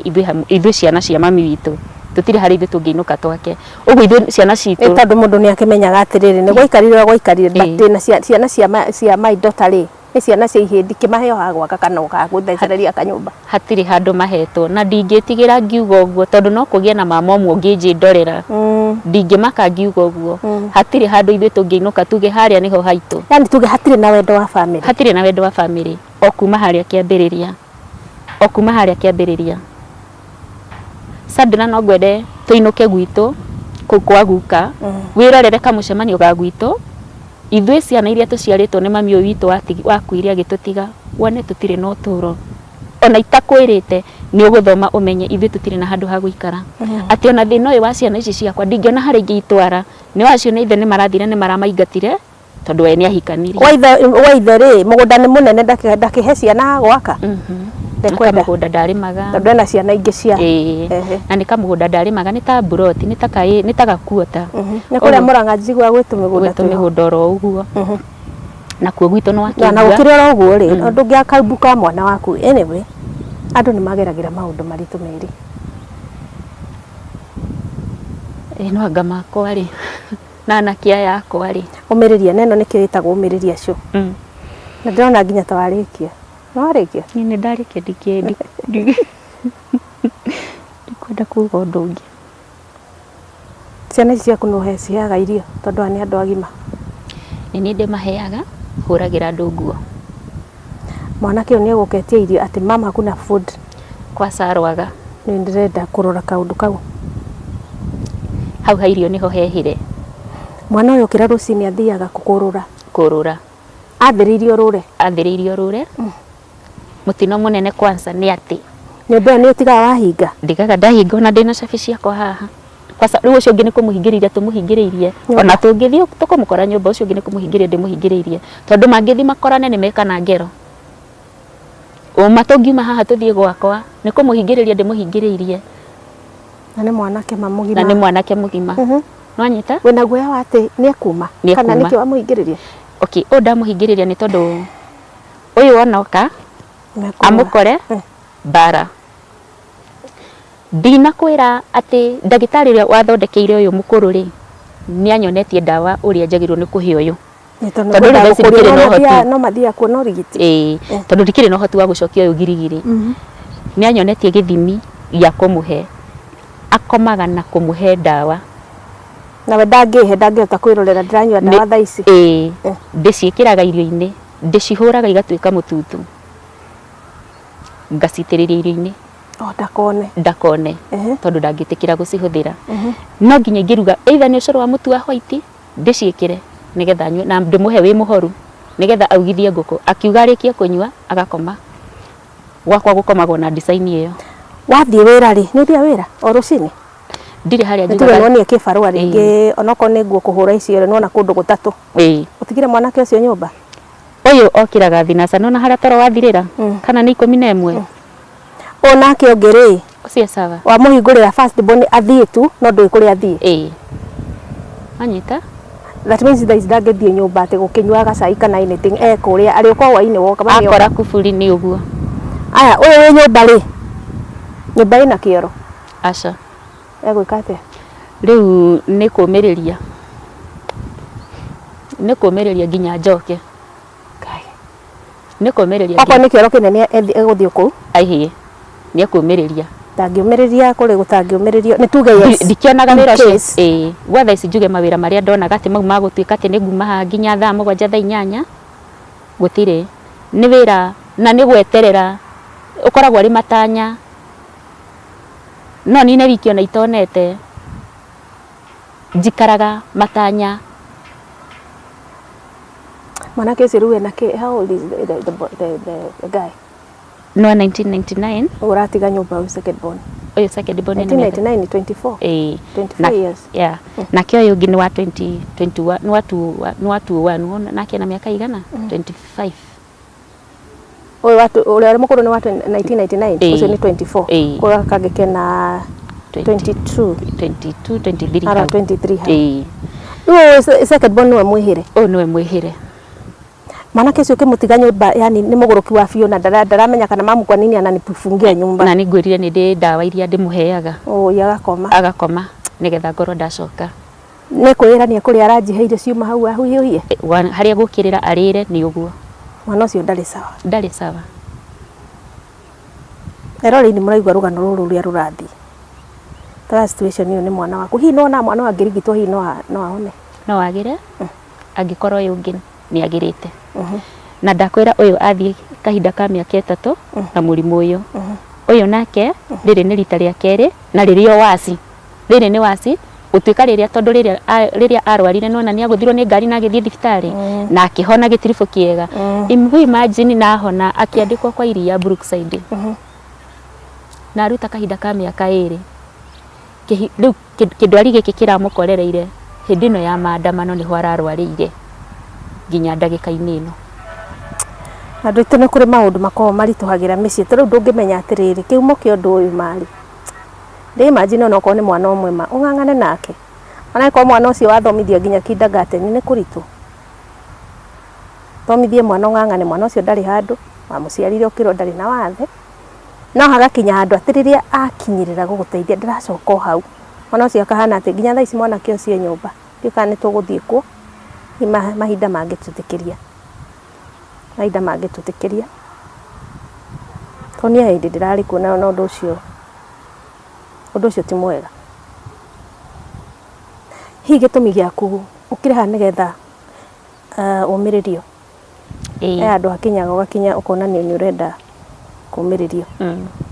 Ithuĩ ciana cia mami witũ tũtirĩ harĩa ithuĩ tũngĩinũka twake. Ũguo ithuĩ ciana Nĩ citũ tondũ mũndũ nĩ akĩmenyaga atĩrĩrĩ, nĩ gwaikarire ũrĩa gwaikarire, but Ĩĩ. ndĩna ciana cia my daughter rĩ, nĩ ciana cia ihĩĩ, ndikĩmahe o ha gwaka kana o ha gũthecereria kanyũmba. Hatirĩ handũ mahetwo, na ndingĩtigĩra ngiuga ũguo, tondũ no kũgĩe na mama ũmwe ũngĩnjĩndorera. Ndingĩmaka ngiuga ũguo. Hatirĩ handũ ithuĩ tũngĩinũka tuge harĩa nĩho haitũ. Yani tuge hatirĩ na wendo wa family. Hatirĩ na wendo wa family o kuma harĩa kĩambĩrĩria, o kuma harĩa kĩambĩrĩria. Sandra, no ngwende tũinũke gwitũ kũu kwa guka, wĩrorere kamũcemanio ga gwitũ, ithuĩ ciana iria tũciarĩtwo nĩ mami ũyũ witũ wakuire agĩtũtiga, wone tũtirĩ na ũtũro. Ona itakwĩrĩte, nĩ ũgũthoma ũmenye ithuĩ tũtirĩ na handũ ha gũikara, atĩ ona thĩna ũyũ wa ciana ici ciakwa ndingĩona harĩa ingĩitwara. Nĩ wacio nĩ ithe nĩ marathire, nĩ maramaingatire tondũ we nĩ ahikanirie. Wa ithe rĩ, mũgũnda nĩ mũnene, ndakĩhe ciana ha gwaka? Ndekwenda. Kamũgũnda ndarĩmaga. Tondũ ena ciana ingĩ cia Ĩĩ. Na nĩ kamũgũnda ndarĩmaga, nĩ ta mburoti, nĩ ta gakuota. Nĩ kũrĩa Mũrang'a njiguaga gwĩ tũmĩgũnda Gwĩ twĩho. Tũmĩgũnda oro ũguo. Nakuo gwitũ nĩ Na wakĩigua. Gũkĩrĩ oro ũguo rĩ, ndũngĩaka mbu ka mwana waku. Anyway, andũ nĩ mageragĩra maũndũ maritũ merĩ. Ĩ, no anga makwa rĩ, na anake aya akwa rĩ. Ũmĩrĩria, na ĩno nĩkĩo ĩtagwo ũmĩrĩria show. Na ndĩrona nginya ta warĩkia. Nĩ warĩkia? Niĩ nĩ ndarĩkia, ndikwenda kuga ũndũ ũngĩ. Ciana ici ciaku nĩ ciheaga irio, tondũ aya nĩ andũ agima? Nĩ niĩ ndĩmaheaga, hũragĩra andũ nguo. Mwanake ũyũ nĩegũketia irio atĩ mama hakuna food. Kwa Sarwaga. Nĩ ndĩrenda kũrora kaũndũ kau. Hau ha irio nĩho hehĩre. Mwana ũyũ okĩra rũcinĩ athiaga kũrũra. Kũrũra. Athĩrĩirio rũre. Athĩrĩirio rũre. Mũtino mũnene kwanza nĩ atĩ. Nyũmba ĩyo nĩ ũtigaga wahinga? Ndigaga ndahinga ona ndĩna cabi ciakwa haha. Kwanza rĩu ũcio ũngĩ nĩ kũmũhingĩrĩria tũmũhingĩrĩirie. Ona tũngĩthiĩ tũkũmũkora nyũmba ũcio ũngĩ nĩ kũmũhingĩrĩria ndĩmũhingĩrĩirie. Tondũ mangĩthiĩ makorane nĩ mekana ngero. Ũma tũngiuma haha tũthiĩ gwakwa nĩ kũmũhingĩrĩria ndĩmũhingĩrĩirie. Na nĩ mwanake ma mũgima. Na nĩ mwanake mũgima. Nĩwanyita? Wĩna guoya wa atĩ nĩ ekuma? Kana nĩkĩ wamũhingĩrĩria? Okay, ũyũ ndamũhingĩrĩria nĩ tondũ ũyũ onoka amũkore mbara. Ndinakwĩra atĩ ndagĩtarĩ ũrĩa wathondekeire ũyũ mũkũrũ rĩ, nĩ anyonetie ndawa ũrĩa njagĩrĩirwo nĩ kũhe ũyũ. Tondũ rĩu thaa ici ndikĩrĩ na ũhoti. No mathiaga kuona ũrigiti. Ĩĩ, tondũ ndikĩrĩ na ũhoti wa gũcokia ũyũ girigiri. Nĩ anyonetie gĩthimi gĩa kũmũhe. Akomaga na kũmũhe ndawa. Nawe ndangĩhe, ndangĩhota kwĩrorera ndĩranyua ndawa thaa ici. Ĩĩ, ndĩciĩkĩraga irio-inĩ, ndĩcihũraga igatuĩka mũtutu. Ngacitĩrĩria irio-inĩ. Oh, ndakone. Ndakone, tondũ ndangĩtĩkĩra gũcihũthĩra. No nginya ingĩruga either nĩ ũcũrũ wa mũtu wa white, ndĩciĩkĩre nĩgetha anyue na ndĩmũhe wĩ mũhoru nĩgetha augithie ngũkũ. Akiuga arĩkie kũnyua agakoma. Gwakwa gũkomagwo na design ĩyo. Wathiĩ wĩra rĩ, nĩ ũthiaga wĩra o rũcinĩ? Ndirĩ harĩa njugaga. Nĩ tuge nĩwonire kĩbarũa rĩngĩ onokorwo nĩ nguo kũhũra icio rĩ, nĩwona kũndũ gũtatũ. Ĩĩ. Ũtigire mwanake ũcio nyũmba? Ũyũ okĩraga thinaca, nĩwona harĩa toro wathirĩra? Kana nĩ 11? Ũyũ nake ũngĩ rĩ, Ũcio e sawa. Wamũhingũrĩra first born athiĩ tu no ndũĩ kũrĩa athiĩ. Ĩĩ. Wanyita? That means thaa ici ndangĩthiĩ nyũmba atĩ gũkĩnyua gacai kana anything e kũrĩa arĩũka hwainĩ woka. Akora kuburi nĩ ũguo. Aya ũyũ wĩ nyũmba rĩ, nyũmba ĩna kĩoro? Aca. Egwĩka atĩa? Rĩu nĩ kũmĩrĩria. Nĩ kũmĩrĩria nginya njoke. Ngai. Nĩ kũmĩrĩria. Okorwo nĩ kĩoro kĩnene egũthiĩ kũu? Aihĩ, nĩ ekũmĩrĩria. Ndangĩũmĩrĩria kũrĩ gũtangĩũmĩrĩrio, nĩ tuge yes. Ndikĩonaga wĩra ũcio. Ĩĩ, gwa thaa ici njuge mawĩra marĩa ndonaga atĩ mau ma gũtuĩka atĩ nĩ nguma haha nginya thaa 7 thaa 8, gũtirĩ. Nĩ wĩra na nĩ gweterera, ũkoragwo arĩ matanya. No nine wiki ona itonete, njikaraga matanya. Mwanake ũcio rĩu ena kĩ, how old is the guy? Nĩ wa 1999. Ũratiga nyũmba ũyũ second born. Ũyũ second born ena mĩaka 1999 24. Ĩĩ. 24 years. Yeah. Nake ũyũ ũngĩ nĩ wa 2021, nĩ wa 21, nĩ wa 21, nake ena mĩaka igana? 25. Ũyũ wa ũrĩa mũkũrũ nĩ wa 1999, ũcio nĩ 24. Ĩĩ. Koguo gaka kangĩ kena 22. 22, 23 Ara hau. 23 hau. Ĩĩ. Rĩu ũyũ second born nĩwe mwĩhĩre. Ũyũ nĩwe mwĩhĩre. Mwanake ũcio ũkĩmũtiga nyũmba yani nĩ mũgũrũki wa biũ na ndaramenya kana mamu kwa nini ananifungia nyumba. Na nĩngwĩrire nĩ ndĩ ndawa iria ndĩmũheaga. Ũĩ agakoma. Agakoma nĩgetha ngorwo ndacoka. Nĩ kwĩra nĩ ekũrĩa aranjihe irio ciuma hau ahuhiũhie? Harĩa egũkĩrĩra arĩre nĩ ũguo. Mwana ũcio ndarĩ sawa. Ndarĩ sawa. Eroreri nĩ mũraigua rũgano rũrũ ũrĩa rũrathiĩ. Tara situation ĩyo nĩ mwana waku. Hihi nĩwona mwana ũyũ angĩrigitwo hihi no ahone? No agĩre angĩkorwo ũyũ ũngĩ nĩ agĩrĩte. Na ndakwĩra ũyũ athiĩ kahinda ka mĩaka 3 na mũrimũ ũyũ. Ũyũ nake rĩrĩ nĩ rita rĩa kerĩ na rĩrĩ o waci. Rĩrĩ nĩ waci gũtuĩka rĩrĩa tondũ rĩrĩa rĩrĩa arwarire nĩwona nĩ agũthirwo nĩ ngari na agĩthiĩ thibitarĩ na akĩhona gĩtiribũ kĩega. Imagine na ahona akĩandĩkwo kwa iria Brookside. Na aruta kahinda ka mĩaka 2. Rĩu kĩndwari gĩkĩ kĩramũkorereire hĩndĩ ĩno ya maandamano nĩho ararwarĩire nginya ndagĩka-inĩ ĩno. Andũ aitũ nĩ kũrĩ maũndũ makoragwo maritũhagĩra mĩciĩ ta rĩu ndũngĩmenya atĩrĩrĩ kĩhumo kĩa ũndũ ũyũ marĩ. Ndĩ imagine onokorwo nĩ mwana ũmwe ma ũng'ang'ane nake ona angĩkorwo mwana ũcio wathomithia nginya kindergarten nĩ kũritũ. Thomithie mwana ũng'ang'ane mwana ũcio ndarĩ handũ wamũciarire ũkĩrwo ndarĩ na wathe no hagakinya handũ atĩ rĩrĩa akinyĩrĩra gũgũteithia ndaracoka o hau. Mwana ũcio akahana atĩ nginya thaa ici mwanake ũcio e nyũmba ndiũĩ kana nĩ tũgũthiĩ kuo mahinda mangĩtwĩtĩkĩria. Mahinda mangĩtwĩtĩkĩria. Tondũ niĩ he hĩndĩ ndĩrarĩ kuo na ũndũ ũcio, ũndũ ũcio ti mwega. Hihi gĩtũmi gĩaku ũkĩrĩ haha nĩgetha ũmĩrĩrio? He handũ hakinyaga ũgakinya ũkonanio nĩ ũrenda kũmĩrĩrio.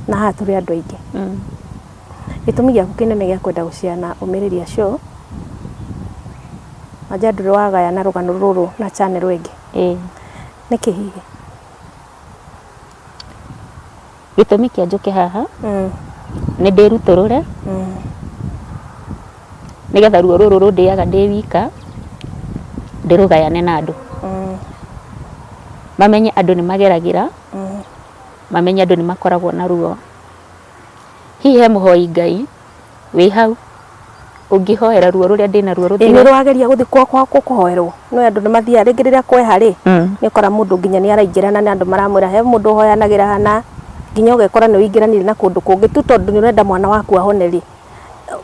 Na haha tũrĩ andũ aingĩ. Gĩtũmi gĩaku kĩnene gĩa kwenda gũciana Ũmĩrĩria Show, wanja ndũrĩ wagayana rũgano rũrũ na channel ĩngĩ. Nĩkĩ hihi? Gĩtũmi kĩa njũke haha nĩ ndĩrutũrũre nĩgetha ruo rũrũ rũndĩaga ndĩ wika ndĩrũgayane na andũ. Mamenye andũ nĩ mageragĩra, mamenye andũ nĩ makoragwo na ruo. Hihi he mũhoi Ngai wĩ hau ũngĩhoera ruo rũrĩa ndĩnaruo Ĩ rũthire. nĩ ũrĩ wageria gũthiĩ kũhoerwo? Nĩ ũĩ andũ nĩ mathiaga rĩngĩ rĩrĩa kweha rĩ, nĩ ũkora mũndũ nginya nĩ araingĩrana na andũ maramwĩra he mũndũ ũhoyanagĩra hana, nginya ũgekora nĩ ũingĩranire na kũndũ kũngĩ tu tondũ nĩ ũrenda mwana waku ahone rĩ,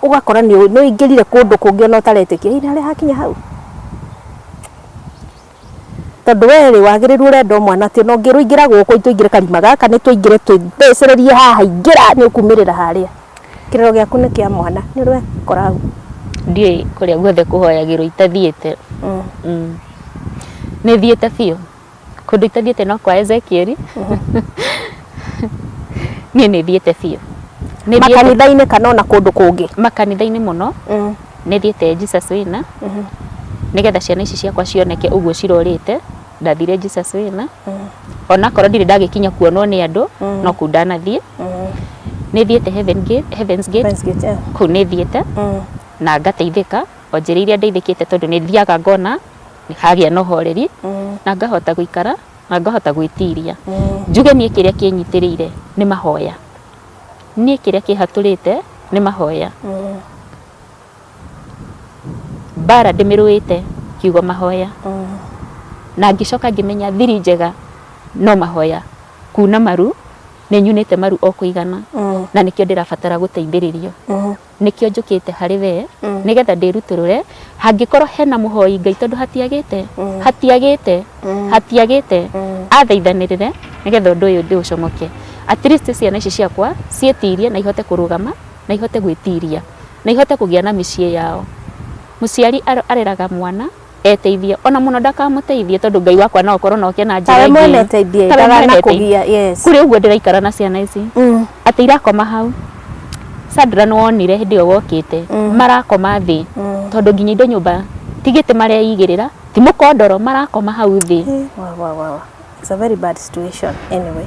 ũgakora nĩ ũingĩrire kũndũ kũngĩ ona ũtaretĩkia. Ĩ nĩ harĩa hakinya hau? Tondũ we rĩ wagĩrĩru ũrenda o mwana atĩ ona ũngĩrwo ingĩra gũkũ tũingĩre karima gaka nĩ tũingĩre tũthecererie haha ingĩra nĩ ũkumĩrĩra harĩa. Kĩrĩro gĩaku nĩ kĩa mwana nĩ ũrĩ wekora hau? Ndiũĩ kũrĩa guothe kũhoyagĩrwo itathiĩte. Nĩ thiĩte biũ. Kũndũ itathiĩte no kwa Ezekiel. Niĩ nĩ thiĩte biũ. Makanitha-inĩ kana ona kũndũ kũngĩ? Makanitha-inĩ mũno. Nĩ thiĩte Jesus Winner. Nĩgetha ciana ici ciakwa cioneke ũguo cirorĩte, ndathire Jesus Winner. Onakorwo ndirĩ ndagĩkinya kuonwo nĩ andũ, no kũu ndanathiĩ. Nĩ thiĩte Heaven Gate, Heaven's Gate, kũu nĩ thiĩte na ngateithĩka o njĩra iria ndeithĩkĩte tondũ nĩ thiaga ngona hagĩa na ũhoreri na ngahota gũikara na ngahota gwĩtiria. Njuge niĩ kĩrĩa kĩnyitĩrĩire nĩ mahoya. Niĩ kĩrĩa kĩhatũrĩte nĩ mahoya. Mbara ndĩmĩrũĩte kiugo mahoya. Na ngĩcoka ngĩmenya thiri njega no mahoya. Kuna maru, nĩ nyunĩte maru o kũigana na nĩkĩo ndĩrabatara gũteithĩrĩrio. Nĩkĩo njũkĩte harĩ we nĩgetha ndĩrutũrũre hangĩkorwo hena mũhoi Ngai tondũ hatiagĩte hatiagĩte hatiagĩte athaithanĩrĩre nĩgetha ũndũ ũyũ ndĩũcomoke. At least ciana ici ciakwa ciĩtirie na ihote kũrũgama na ihote gwĩtiria na ihote kũgĩa na mĩciĩ yao. Mũciari areraga mwana eteithie ona mũno ndakamũteithie tondũ Ngai wakwa no akorwo no oke na njĩra Tawe ĩngĩ. mwene teithie, Tawe mwene ndaganakũgia, teithie. yes. Kũrĩ ũguo ndĩraikara na ciana ici atĩ irakoma hau Sandra nĩ wonire hĩndĩ ĩyo wokĩte marakoma thĩ tondũ nginya indo nyũmba ti gĩtĩ mareigĩrĩra ti mũkondoro marakoma hau thĩ. Wa, wa, wa, wa. It's a very bad situation anyway.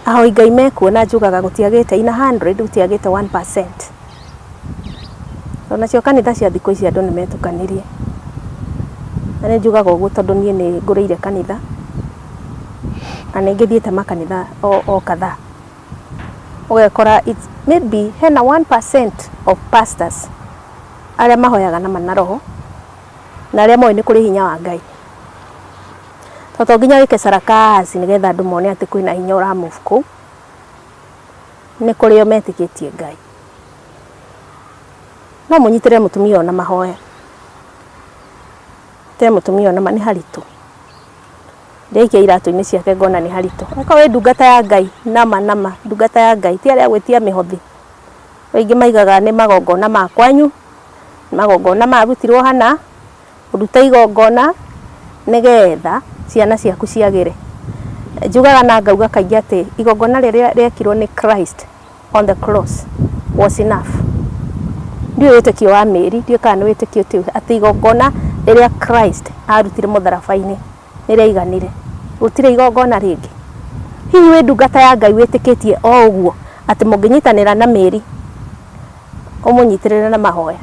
Ahoi Ngai mekuo na njugaga gũtiagĩte in a 100 gũtiagĩte 1%. Onacio kanitha cia thikũ ici andũ nĩ metukanirie. Na nĩ njugaga ũguo tondũ niĩ nĩ ngũrĩire kanitha, na nĩ ngĩthiĩte makanitha o kadhaa. Ũgekora it's maybe hena 1% of pastors arĩa mahoyaga na ma na roho, na arĩa moĩ nĩ kũrĩ hinya wa Ngai. To to nginya wĩke sarakasi nĩgetha andũ mone atĩ kwĩna hinya ũra move kũu. Nĩ kũrĩ o metĩkĩtie Ngai. No mũnyitĩrĩre mũtumia ũyũ na mahoya. Nyitĩrĩre mũtumia ũyũ na nĩ haritũ. Ndaikia iratũ-inĩ ciake ngona nĩ haritũ. Angĩkorwo wĩ ndungata ya Ngai nama nama, ndungata ya Ngai ti arĩa a gwĩtia mĩhothi. Aingĩ maigaga nĩ magongona ma kwanyu, nĩ magongona marutirwo hana, ũrute igongona nĩgetha ciana ciaku ciagĩre. Njugaga na ngauga kaingĩ atĩ igongona rĩrĩa rĩekirwo nĩ Christ on the cross was enough. Ndiũĩ wĩtĩkio wa Mary, ndiũĩ kana nĩ wĩtĩkio ti atĩ igongona rĩrĩa Christ arutire mũtharaba-inĩ nĩ rĩaiganire. Gũtirĩ igongona rĩngĩ. Hihi wĩ ndungata ya Ngai wĩtĩkĩtie o ũguo atĩ mũngĩnyitanĩra na Mary ũmũnyitĩrĩre na mahoya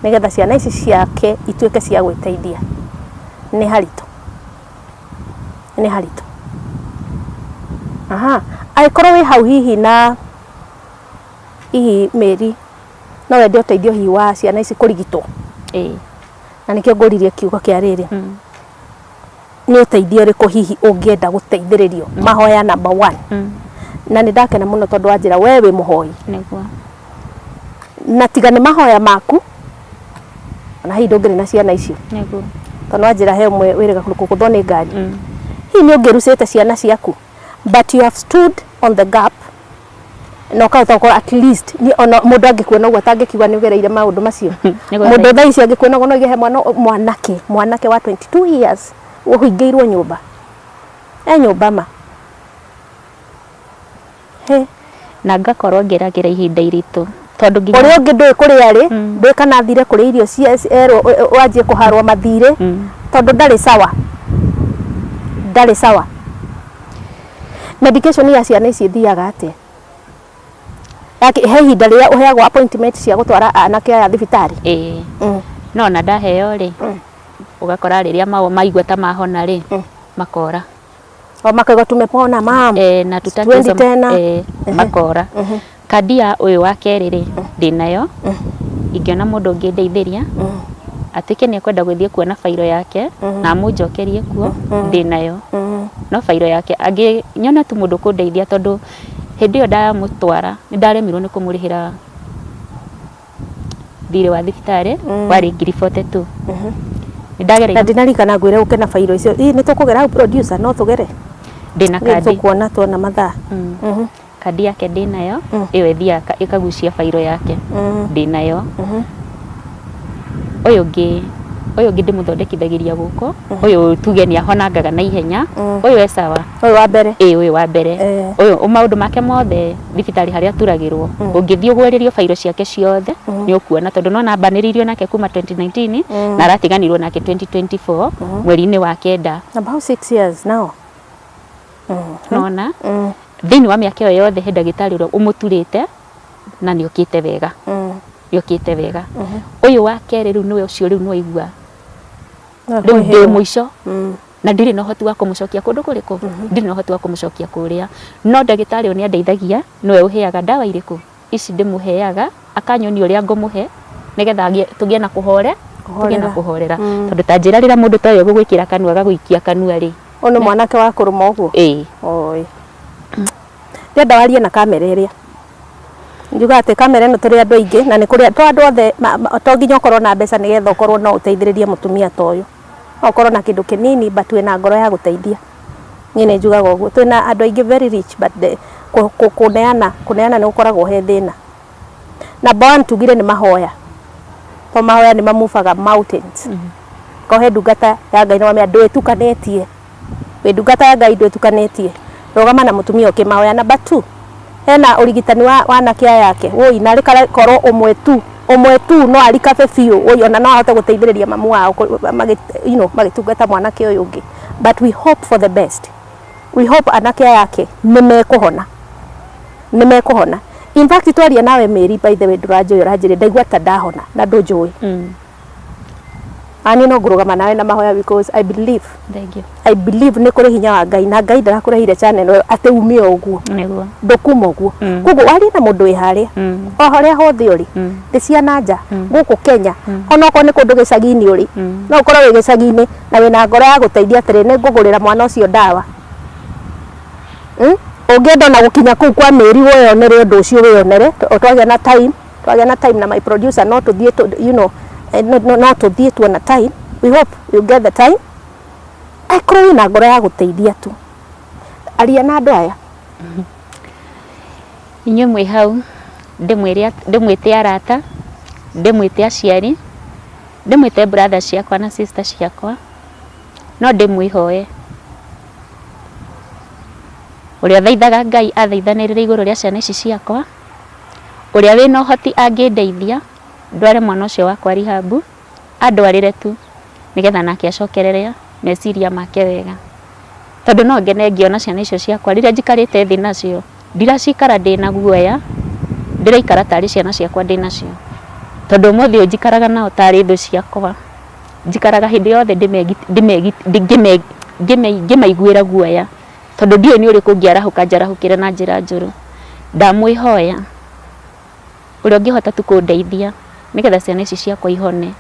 nĩgetha ciana ici ciake ituĩke cia gwĩteithia? Nĩ haritũ. Nĩ haritũ. Aha, angĩkorwo wĩ hau hihi na hihi Mary no wende ũteithio hihi wa ciana ici kũrigitwo? Ĩĩ. Na nĩkĩo ngũririe kiugo kĩa rĩrĩ. Nĩ ũteithio ũrĩkũ hihi ũngĩenda gũteithĩrĩrio? Mahoya number one. Na nĩ ndakena mũno tondũ wanjĩra we wĩ mũhoi. Nĩguo. Na tiga nĩ mahoya maku, ona hihi ndũngĩrĩ na ciana icio. Nĩguo. Tondũ wanjĩra he ũmwe wĩrĩga kũgũthwo nĩ ngari. Hihi nĩ ũngĩrucĩte ciana ciaku? But you have stood on the gap Na ũkahota gũkorwo at least ni ona mũndũ angĩkuona ũguo atangĩkiuga nĩ ũgereire maũndũ macio. Nĩguo. Mũndũ thaa ici angĩkuona ũguo no oige he mwana mwanake mwanake wa 22 years ũhingĩirwo nyũmba e nyũmba ma he. Na ngakorwo ngĩragĩra ihinda iritũ tondũ nginya Ũrĩa ũngĩ ndũĩ kũrĩa arĩ, ndũĩ kana athire kũrĩa irio cia erwo wanjie kũharwo mathirĩ tondũ ndarĩ sawa, ndarĩ sawa. Medication ya ciana ici ĩthiaga atĩa? Yake he ihinda rĩrĩa ũheagwo appointment cia gũtwara anake aya thibitarĩ? Ĩĩ. No ona ndaheo rĩ, ũgakora rĩrĩa maigua ta mahona rĩ, makora. O makaigua tumepona mam. Eh, na tutaki Twendi hizo tena. eh, makora. Kandi ya ũyũ wa kerĩ rĩ, ndĩnayo. Ingĩona mũndũ ũngĩndeithĩria, atuĩke nĩ ekwenda gũthiĩ kuona bairo yake na amũnjokerie kuo, ndĩnayo. No bairo yake angĩnyona tu mũndũ ũkũndeithia tondũ hĩndĩ ĩyo ndamũtwara nĩ ndaremirwo nĩ kũmũrĩhĩra thirĩ wa thibitarĩ warĩ 42,000. Nĩ ndagereire. Na ndinarikana ngwĩre ũke na bairo icio. Ĩ nĩ tũkũgera hau producer, no tũgere? Ndĩna kandi. Tũkuona tuona mathaa. Kandi yake ndĩnayo, ĩyo ĩthiaga ĩkagucia bairo yake, ndĩnayo. Ũyũ ũngĩ, ũyũ ũngĩ ndĩmũthondekithagĩria gũkũ, ũyũ tuge nĩ ahonangaga na ihenya, ũyũ e sawa. Ũyũ wa mbere? Ĩĩ ũyũ wa mbere. Ũyũ maũndũ make mothe thibitarĩ harĩa aturagĩrwo, ũngĩthiĩ ũgũrĩrio bairo ciake ciothe, nĩ ũkuona tondũ nĩwona ambanĩrĩirio nake kuma 2019 na aratiganirwo nake 2024 mweri-inĩ wa kenda. About 6 years now. Nona thĩinĩ wa mĩaka ĩyo yothe he ndagĩtarĩ ũrĩa ũmũturĩte na nĩ okĩte wega, nĩ okĩte wega. Ũyũ wa kerĩ rĩu nĩwe ũcio rĩu nĩwaigua rĩu ndĩ mũico na ndirĩ na ũhoti wa kũmũcokia kũndũ kũrĩkũ, ndirĩ na ũhoti wa kũmũcokia kũrĩa. No ndagĩtarĩ ũyũ nĩ andeithagia, nĩwe ũheaga ndawa irĩkũ ici ndĩmũheaga, akanyonia ũrĩa ngũmũhe nĩgetha tũgĩe na kũhore tũgĩe na kũhorera. Tondũ ta njĩra rĩrĩa mũndũ ta ũyũ egũgwĩkĩra kanua agagũikia kanua rĩ. Ũyũ nĩ mwanake wa kũrũma ũguo? Ĩĩ. Oi. Ndĩrenda warie na kamera ĩrĩa. Njugaga atĩ kamera ĩno tũrĩ andũ aingĩ na nĩ kũrĩ to andũ othe to nginya ũkorwo na mbeca nĩgetha ũkorwo no ũteithĩrĩrie mũtumia ta ũyũ. No ũkorwo na kĩndũ kĩnini but wĩna ngoro ya gũteithia. Niĩ nĩ njugaga ũguo. Twĩna andũ aingĩ very rich but kũneana kũneana nĩ gũkoragwo he thĩna. Number one tugire nĩ mahoya. To mahoya nĩ mamubaga mountains. Ko he ndungata ya Ngai nĩ wamenya ndwĩtukanĩtie. Wĩ ndungata ya Ngai ndwĩtukanĩtie. Rũgama na mũtumia ũkĩmahoya. Number two, hena ũrigitani wa anake aya ake. Woi narĩ korwo ũmwe tu, ũmwe tu no arikabe biũ. Woi ona no ahote gũteithĩrĩria mamu wao you know, magĩtungata mwanake ũyũ ũngĩ. But we hope for the best. We hope anake aya ake nĩ mekũhona. Nĩ mekũhona. In fact twaria nawe Mary, by the way ndũranjũĩ ũranjĩrire ndaigua ta ndahona na ndũnjũĩ. Ani no ngũrũgama nawe na mahoya because I believe. Thank you. I believe nĩ kũrĩ hinya wa Ngai na Ngai ndarakũrehire channel ĩyo atĩ ume o ũguo. Nĩguo. Ndũkuma ũguo. Koguo warie na mũndũ wĩ harĩa. O harĩa hothe ũrĩ. Thĩ cia na nja, gũkũ Kenya, ona okorwo nĩ kũndũ gĩcagi-inĩ ũrĩ, no ũkorwo wĩ gĩcagi-inĩ na wĩna ngoro ya gũteithia atĩrĩ, nĩ ngũgũrĩra mwana ũcio ndawa. Ũngĩenda ona gũkinya kũu kwa Mary wĩyonere ũndũ ũcio wĩyonere, twagĩa na time. Twagĩa na time na my producer no tũthiĩ you know, no, no, no tũthiĩ tuona time. We hope you get the time. Angĩkorwo wĩna ngoro ya gũteithia tu, aria na andũ aya. Inyuĩ mwĩ hau, ndĩmwĩre ndĩmwĩte arata, ndĩmwĩte aciari, ndĩmwĩte brother ciakwa na sister ciakwa, no ndĩmwĩhoe ũrĩa ũthaithaga Ngai athaithanĩrĩre igũrũ rĩa ciana ici ciakwa. Ũrĩa wĩna ũhoti angĩndeithia ndware mwana ũcio wakwa rehab, andwarĩre tu nĩgetha nake acokerere meciria make wega. Tondũ no ngene ngĩona ciana icio ciakwa rĩrĩa njikarĩte thĩ nacio, ndiracikara ndĩna guoya, ndĩraikara tarĩ ciana ciakwa ndĩnacio. Tondũ ũmũthĩ ũyũ njikaraga nao tarĩ thũ ciakwa. Njikaraga hĩndĩ yothe ngĩmaiguĩra guoya. Tondũ ndiũĩ nĩ ũrĩkũ ũngĩarahũka njarahũkĩre na njĩra njũru. Ndamwĩhoya, ũrĩa ũngĩhota tu kũndeithia nĩgetha ciana ici ciakwa ihone,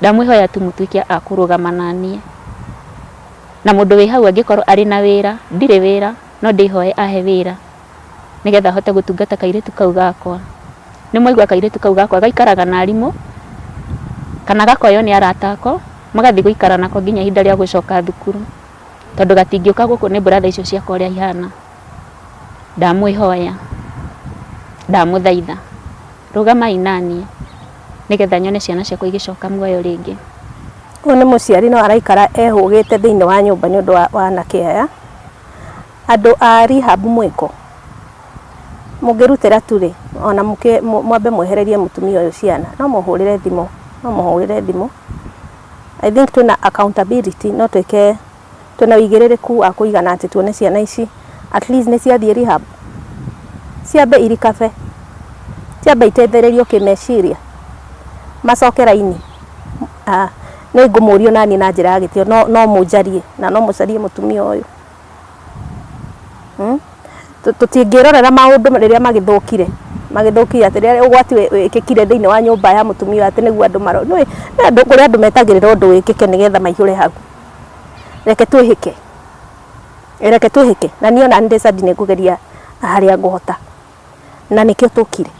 ndamwĩhoya tu mũtuĩke a kũrũgama naniĩ. Na mũndũ wĩ hau angĩkorwo arĩ na wĩra, ndirĩ wĩra, no ndĩhoe ahe wĩra nĩgetha hote gũtungata kairĩtu kau gakwa. Nĩ mwaigua kairĩtu kau gakwa gaikaraga na arimũ, kana gakoywo nĩ arata ako, magathiĩ gũikara nako nginya ihinda rĩa gũcoka thukuru. Tondũ gatingĩũka gũkũ nĩ brother icio ciakwa ũrĩa ihana. Ndamwĩhoya. Ndamũthaitha, rũgamai naniĩ nĩgetha nyone ciana ciakwa igĩcoka muoyo rĩngĩ. Ũyũ nĩ mũciari no araikara ehũgĩte thĩinĩ wa nyũmba nĩ ũndũ wa anake aya. Andũ a rehab mwĩkũ? Mũngĩrutĩra tu rĩ, ona mwambe mwehererie mũtumia ũyũ ciana, no mũhũrĩre thimũ, no mũhũrĩre thimũ. I think twĩna accountability, no twĩke, twĩna ũigĩrĩrĩku wa kũigana atĩ tuone ciana ici at least nĩ ciathiĩ rehab, ciambe i recover, ciambe iteithĩrĩrio kĩmeciria, macoke raini. Nĩ ngũmũria onaniĩ na njĩra ya gĩtĩo no mũnjarie na no mũcarie mũtumia ũyũ. Tũtingĩrorera maũndũ rĩrĩa magĩthũkire, magĩthũkire atĩ rĩrĩa ũgwati wĩkĩkire thĩinĩ wa nyũmba ya mũtumia ũyũ atĩ nĩguo andũ maro, nĩũĩ kũrĩ andũ metagĩrĩra ũndũ wĩkĩke nĩgetha maihũre hau. Reke twĩhĩke, reke twĩhĩke na niĩ ona ndĩ Sandi nĩ ngũgeria harĩa ngũhota. Na nĩkĩo tũkire.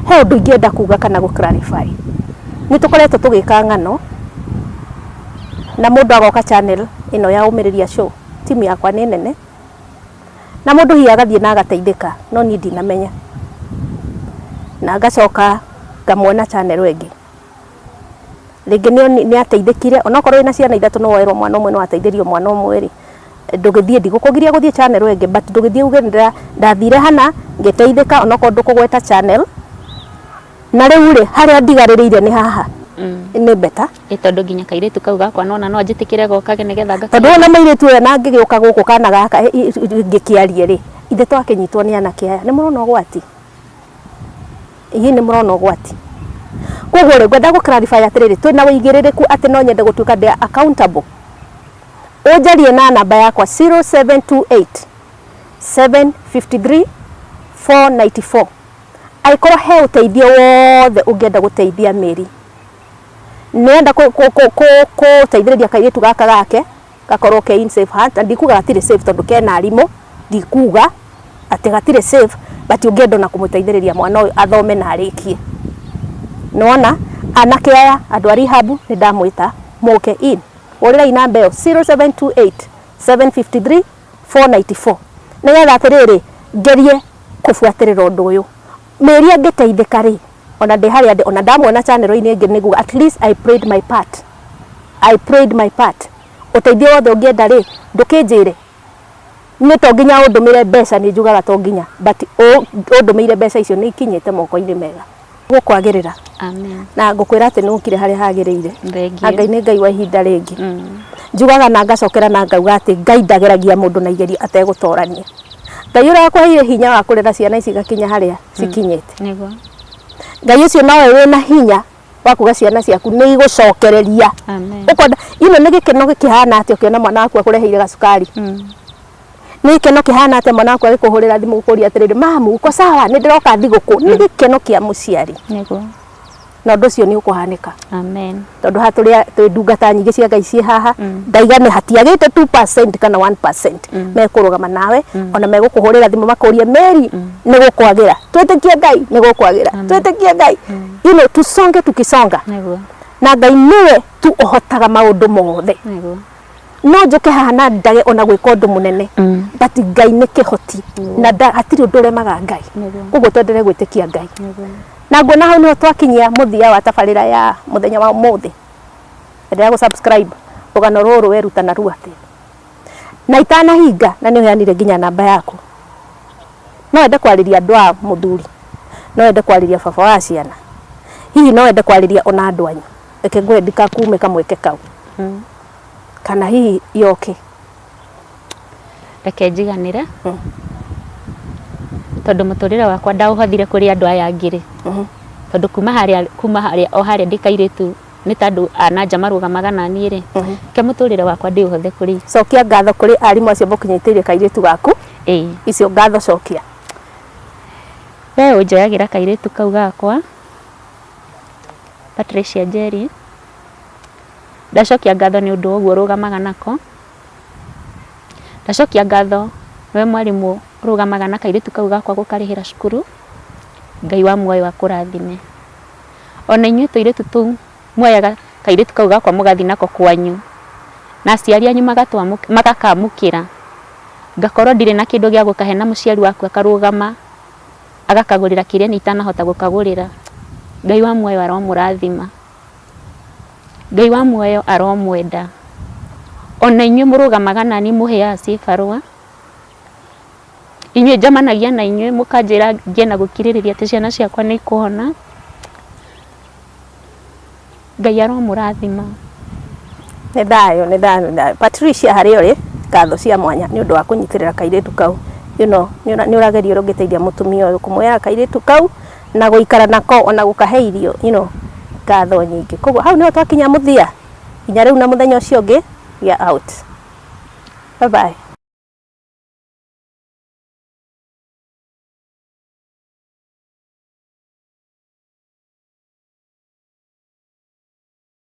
He ũndũ ingĩenda kuga kana gũ clarify. Nĩ tũkoretwo tũgĩka ng'ano na mũndũ agoka channel ĩno ya Ũmĩrĩria Show, timu yakwa nĩ nene, na mũndũ hihi agathiĩ na agateithĩka no niĩ ndinamenya. Na ngacoka ngamuona channel ĩngĩ. Rĩngĩ nĩ ateithĩkire, onokorwo wĩna ciana ithatũ nĩ woerwo mwana ũmwe nĩ wateithirio mwana ũmwe rĩ, ndũgĩthiĩ, ndigũkũgiria gũthiĩ channel ĩngĩ but ndũgĩthiĩ uge ndathire hana ngĩteithĩka onokorwo ndũkũgweta channel. Na rĩu rĩ, harĩa ndigarĩrĩire nĩ haha, nĩ better. Ĩ tondũ nginya kairĩtu kau gakwa nona no anjĩtĩkĩre gokage nĩgetha ngakĩhe. Tondũ ona mũirĩtu ũyũ ona angĩgĩũka gũkũ kana gaka ngĩkĩarie rĩ, ithe twakĩnyitwo nĩ anake aya, nĩ mũrona ũgwati? Inyuĩ nĩ mũrona ũgwati? Koguo rĩ, ngwenda gũ clarify atĩrĩrĩ, twĩna ũigĩrĩrĩku atĩ no nyende gũtuĩka ndĩ accountable. Ũnjarie na namba yakwa 0728 753 494 angĩkorwo he ũteithio wothe ũngĩenda gũteithia Mary, nĩenda gũteithĩrĩria kairĩtu gaka gake gakorwo ke in safe hands, na ndikuga gatirĩ safe tondũ kena arimũ, ndikuga atĩ gatirĩ safe, but ũngĩenda ona kũmũteithĩrĩria mwana ũyũ athome na arĩkie. Nĩwona anake aya andũ a rehab nĩ ndamwĩta mũke in, hũrĩrai namba ĩyo 0728 753 494 nĩgetha atĩrĩrĩ ngerie kũbuatĩrĩra ũndũ ũyũ. Mary angĩteithĩka rĩ, ona ndĩ harĩa ndĩ, ona ndamuona channel-inĩ ĩngĩ nĩguo at least I played my part. I played my part. Ũteithio wothe ũngĩenda rĩ, ndũkĩnjĩre. Nĩ to nginya ũndũmĩre mbeca nĩ njugaga to nginya, but ũndũmĩire mbeca icio nĩ ikinyĩte moko-inĩ mega. Gũkwagĩrĩra. Amen. Na ngũkwĩra atĩ nĩ ũkire harĩa hagĩrĩire. Thengiũ. Na Ngai nĩ Ngai wa ihinda rĩngĩ. Njugaga na ngacokera na ngauga atĩ Ngai ndageragia mũndũ na igerio ategũtorania. Ngai ũrĩa wakũheire hinya wa kũrera ciana ici igakinya harĩa cikinyĩte. Nĩguo. Ngai ũcio nowe wĩna hinya wa kuga ciana ciaku nĩ igũcokereria. Amen. Ũkwenda ino nĩ gĩkeno gĩkĩhana atĩa ũkĩona mwana waku akũreheire gacukari. Nĩ gĩkeno kĩhana atĩa mwana waku agĩkũhũrĩra thimũ gũkũria atĩrĩrĩ mamu uko sawa nĩ ndĩroka thigũkũ. Nĩ gĩkeno kĩa mũciari. Nĩguo. Na ũndũ ũcio nĩ ũkũhanĩka. Amen. Tondũ haha tũrĩ twĩ ndungata nyingĩ cia Ngai ciĩ haha ndaiga nĩ hatiagĩte 2% kana 1% mekũrũgama nawe ona megũkũhũrĩra thimũ makũrie Mary nĩ gũkwagĩra twĩtĩkie Ngai nĩ gũkwagĩra twĩtĩkie Ngai you know tusonge tukisonga Nĩguo. na Ngai nĩwe tu ũhotaga maũndũ mothe Nĩguo. no njũke haha na ndage ona gwĩka ũndũ mũnene but Ngai nĩ kĩhoti na hatirĩ ũndũ ũremaga Ngai Nĩguo. koguo twendelee gwĩtĩkia Ngai Nĩguo. Na nguona hau niho twakinyia mũthia wa tabarĩra ya mũthenya wa ũmũthĩ. Endelea gũ subscribe rũgano rũrũ weruta narua atĩ. Na itanahinga na nĩ ũheanire nginya namba yaku. No wende kwarĩria andũ a mũthuri, no wende kwarĩria baba wa ciana, hihi no wende kwarĩria ona andũ anyu. Reke ngwĩre ndikakume kamweke kau. Kana hihi yoke. Reke njiganĩre tondũ mũtũrĩre wakwa ndaũhothire kũrĩ andũ aya angĩ rĩ, tondũ kuma harĩa kuma harĩa o harĩa ndĩ kairĩtu nĩ ta andũ a na nja marũgamaga na niĩ rĩ, reke mũtũrĩre wakwa ndĩũhothe kũrĩ Cokia ngatho kũrĩ arimũ acio mũkinyĩtĩire kairĩtu gaku. Ĩĩ. Icio ngatho cokia. We ũnjoyagĩra kairĩtu kau gakwa, Patricia Njeri, ndacokia ngatho nĩ ũndũ wa ũguo ũrũgamaga nako. Ndacokia ngatho nĩwe mwarimũ ũrũgamaga na kairĩtu kau gakwa gũkarĩhĩra cukuru, Ngai wa muoyo akũrathime. Ona inyuĩ tũirĩtu tũu muoyaga kairĩtu kau gakwa mũgathiĩ nako kwanyu, na aciari anyu magakamũkĩra, Ngakorwo ndirĩ na kĩndũ gĩa gũkahe na mũciari waku akarũgama agakagũrĩra kĩrĩa niĩ itanahota gũkagũrĩra. Ngai wa muoyo aromũrathima. Ngai wa muoyo aromwenda. Ona inyuĩ mũrũgamaga naniĩ mũheaga cibarũa, inyuĩ njamanagia na inyuĩ mũkanjĩra ngĩe na gũkirĩrĩria atĩ ciana ciakwa nĩ ikũhona. Ngai aromũrathima. Nĩ thayũ, nĩ thayũ, nĩ thayũ. Patricia harĩa ũrĩ, ngatho cia mwanya nĩ ũndũ wa kũnyitĩrĩra kairĩtu kau. You know, nĩ ũrageria ũrĩa ũngĩteithia mũtumia ũyũ kũmuoya kairĩtu kau na gũikara nako ona gũkahe irio, you know, ngatho nyingĩ. Koguo hau nĩho twakinya mũthia, nginya rĩu na mũthenya ũcio ũngĩ, we are out. Bye bye.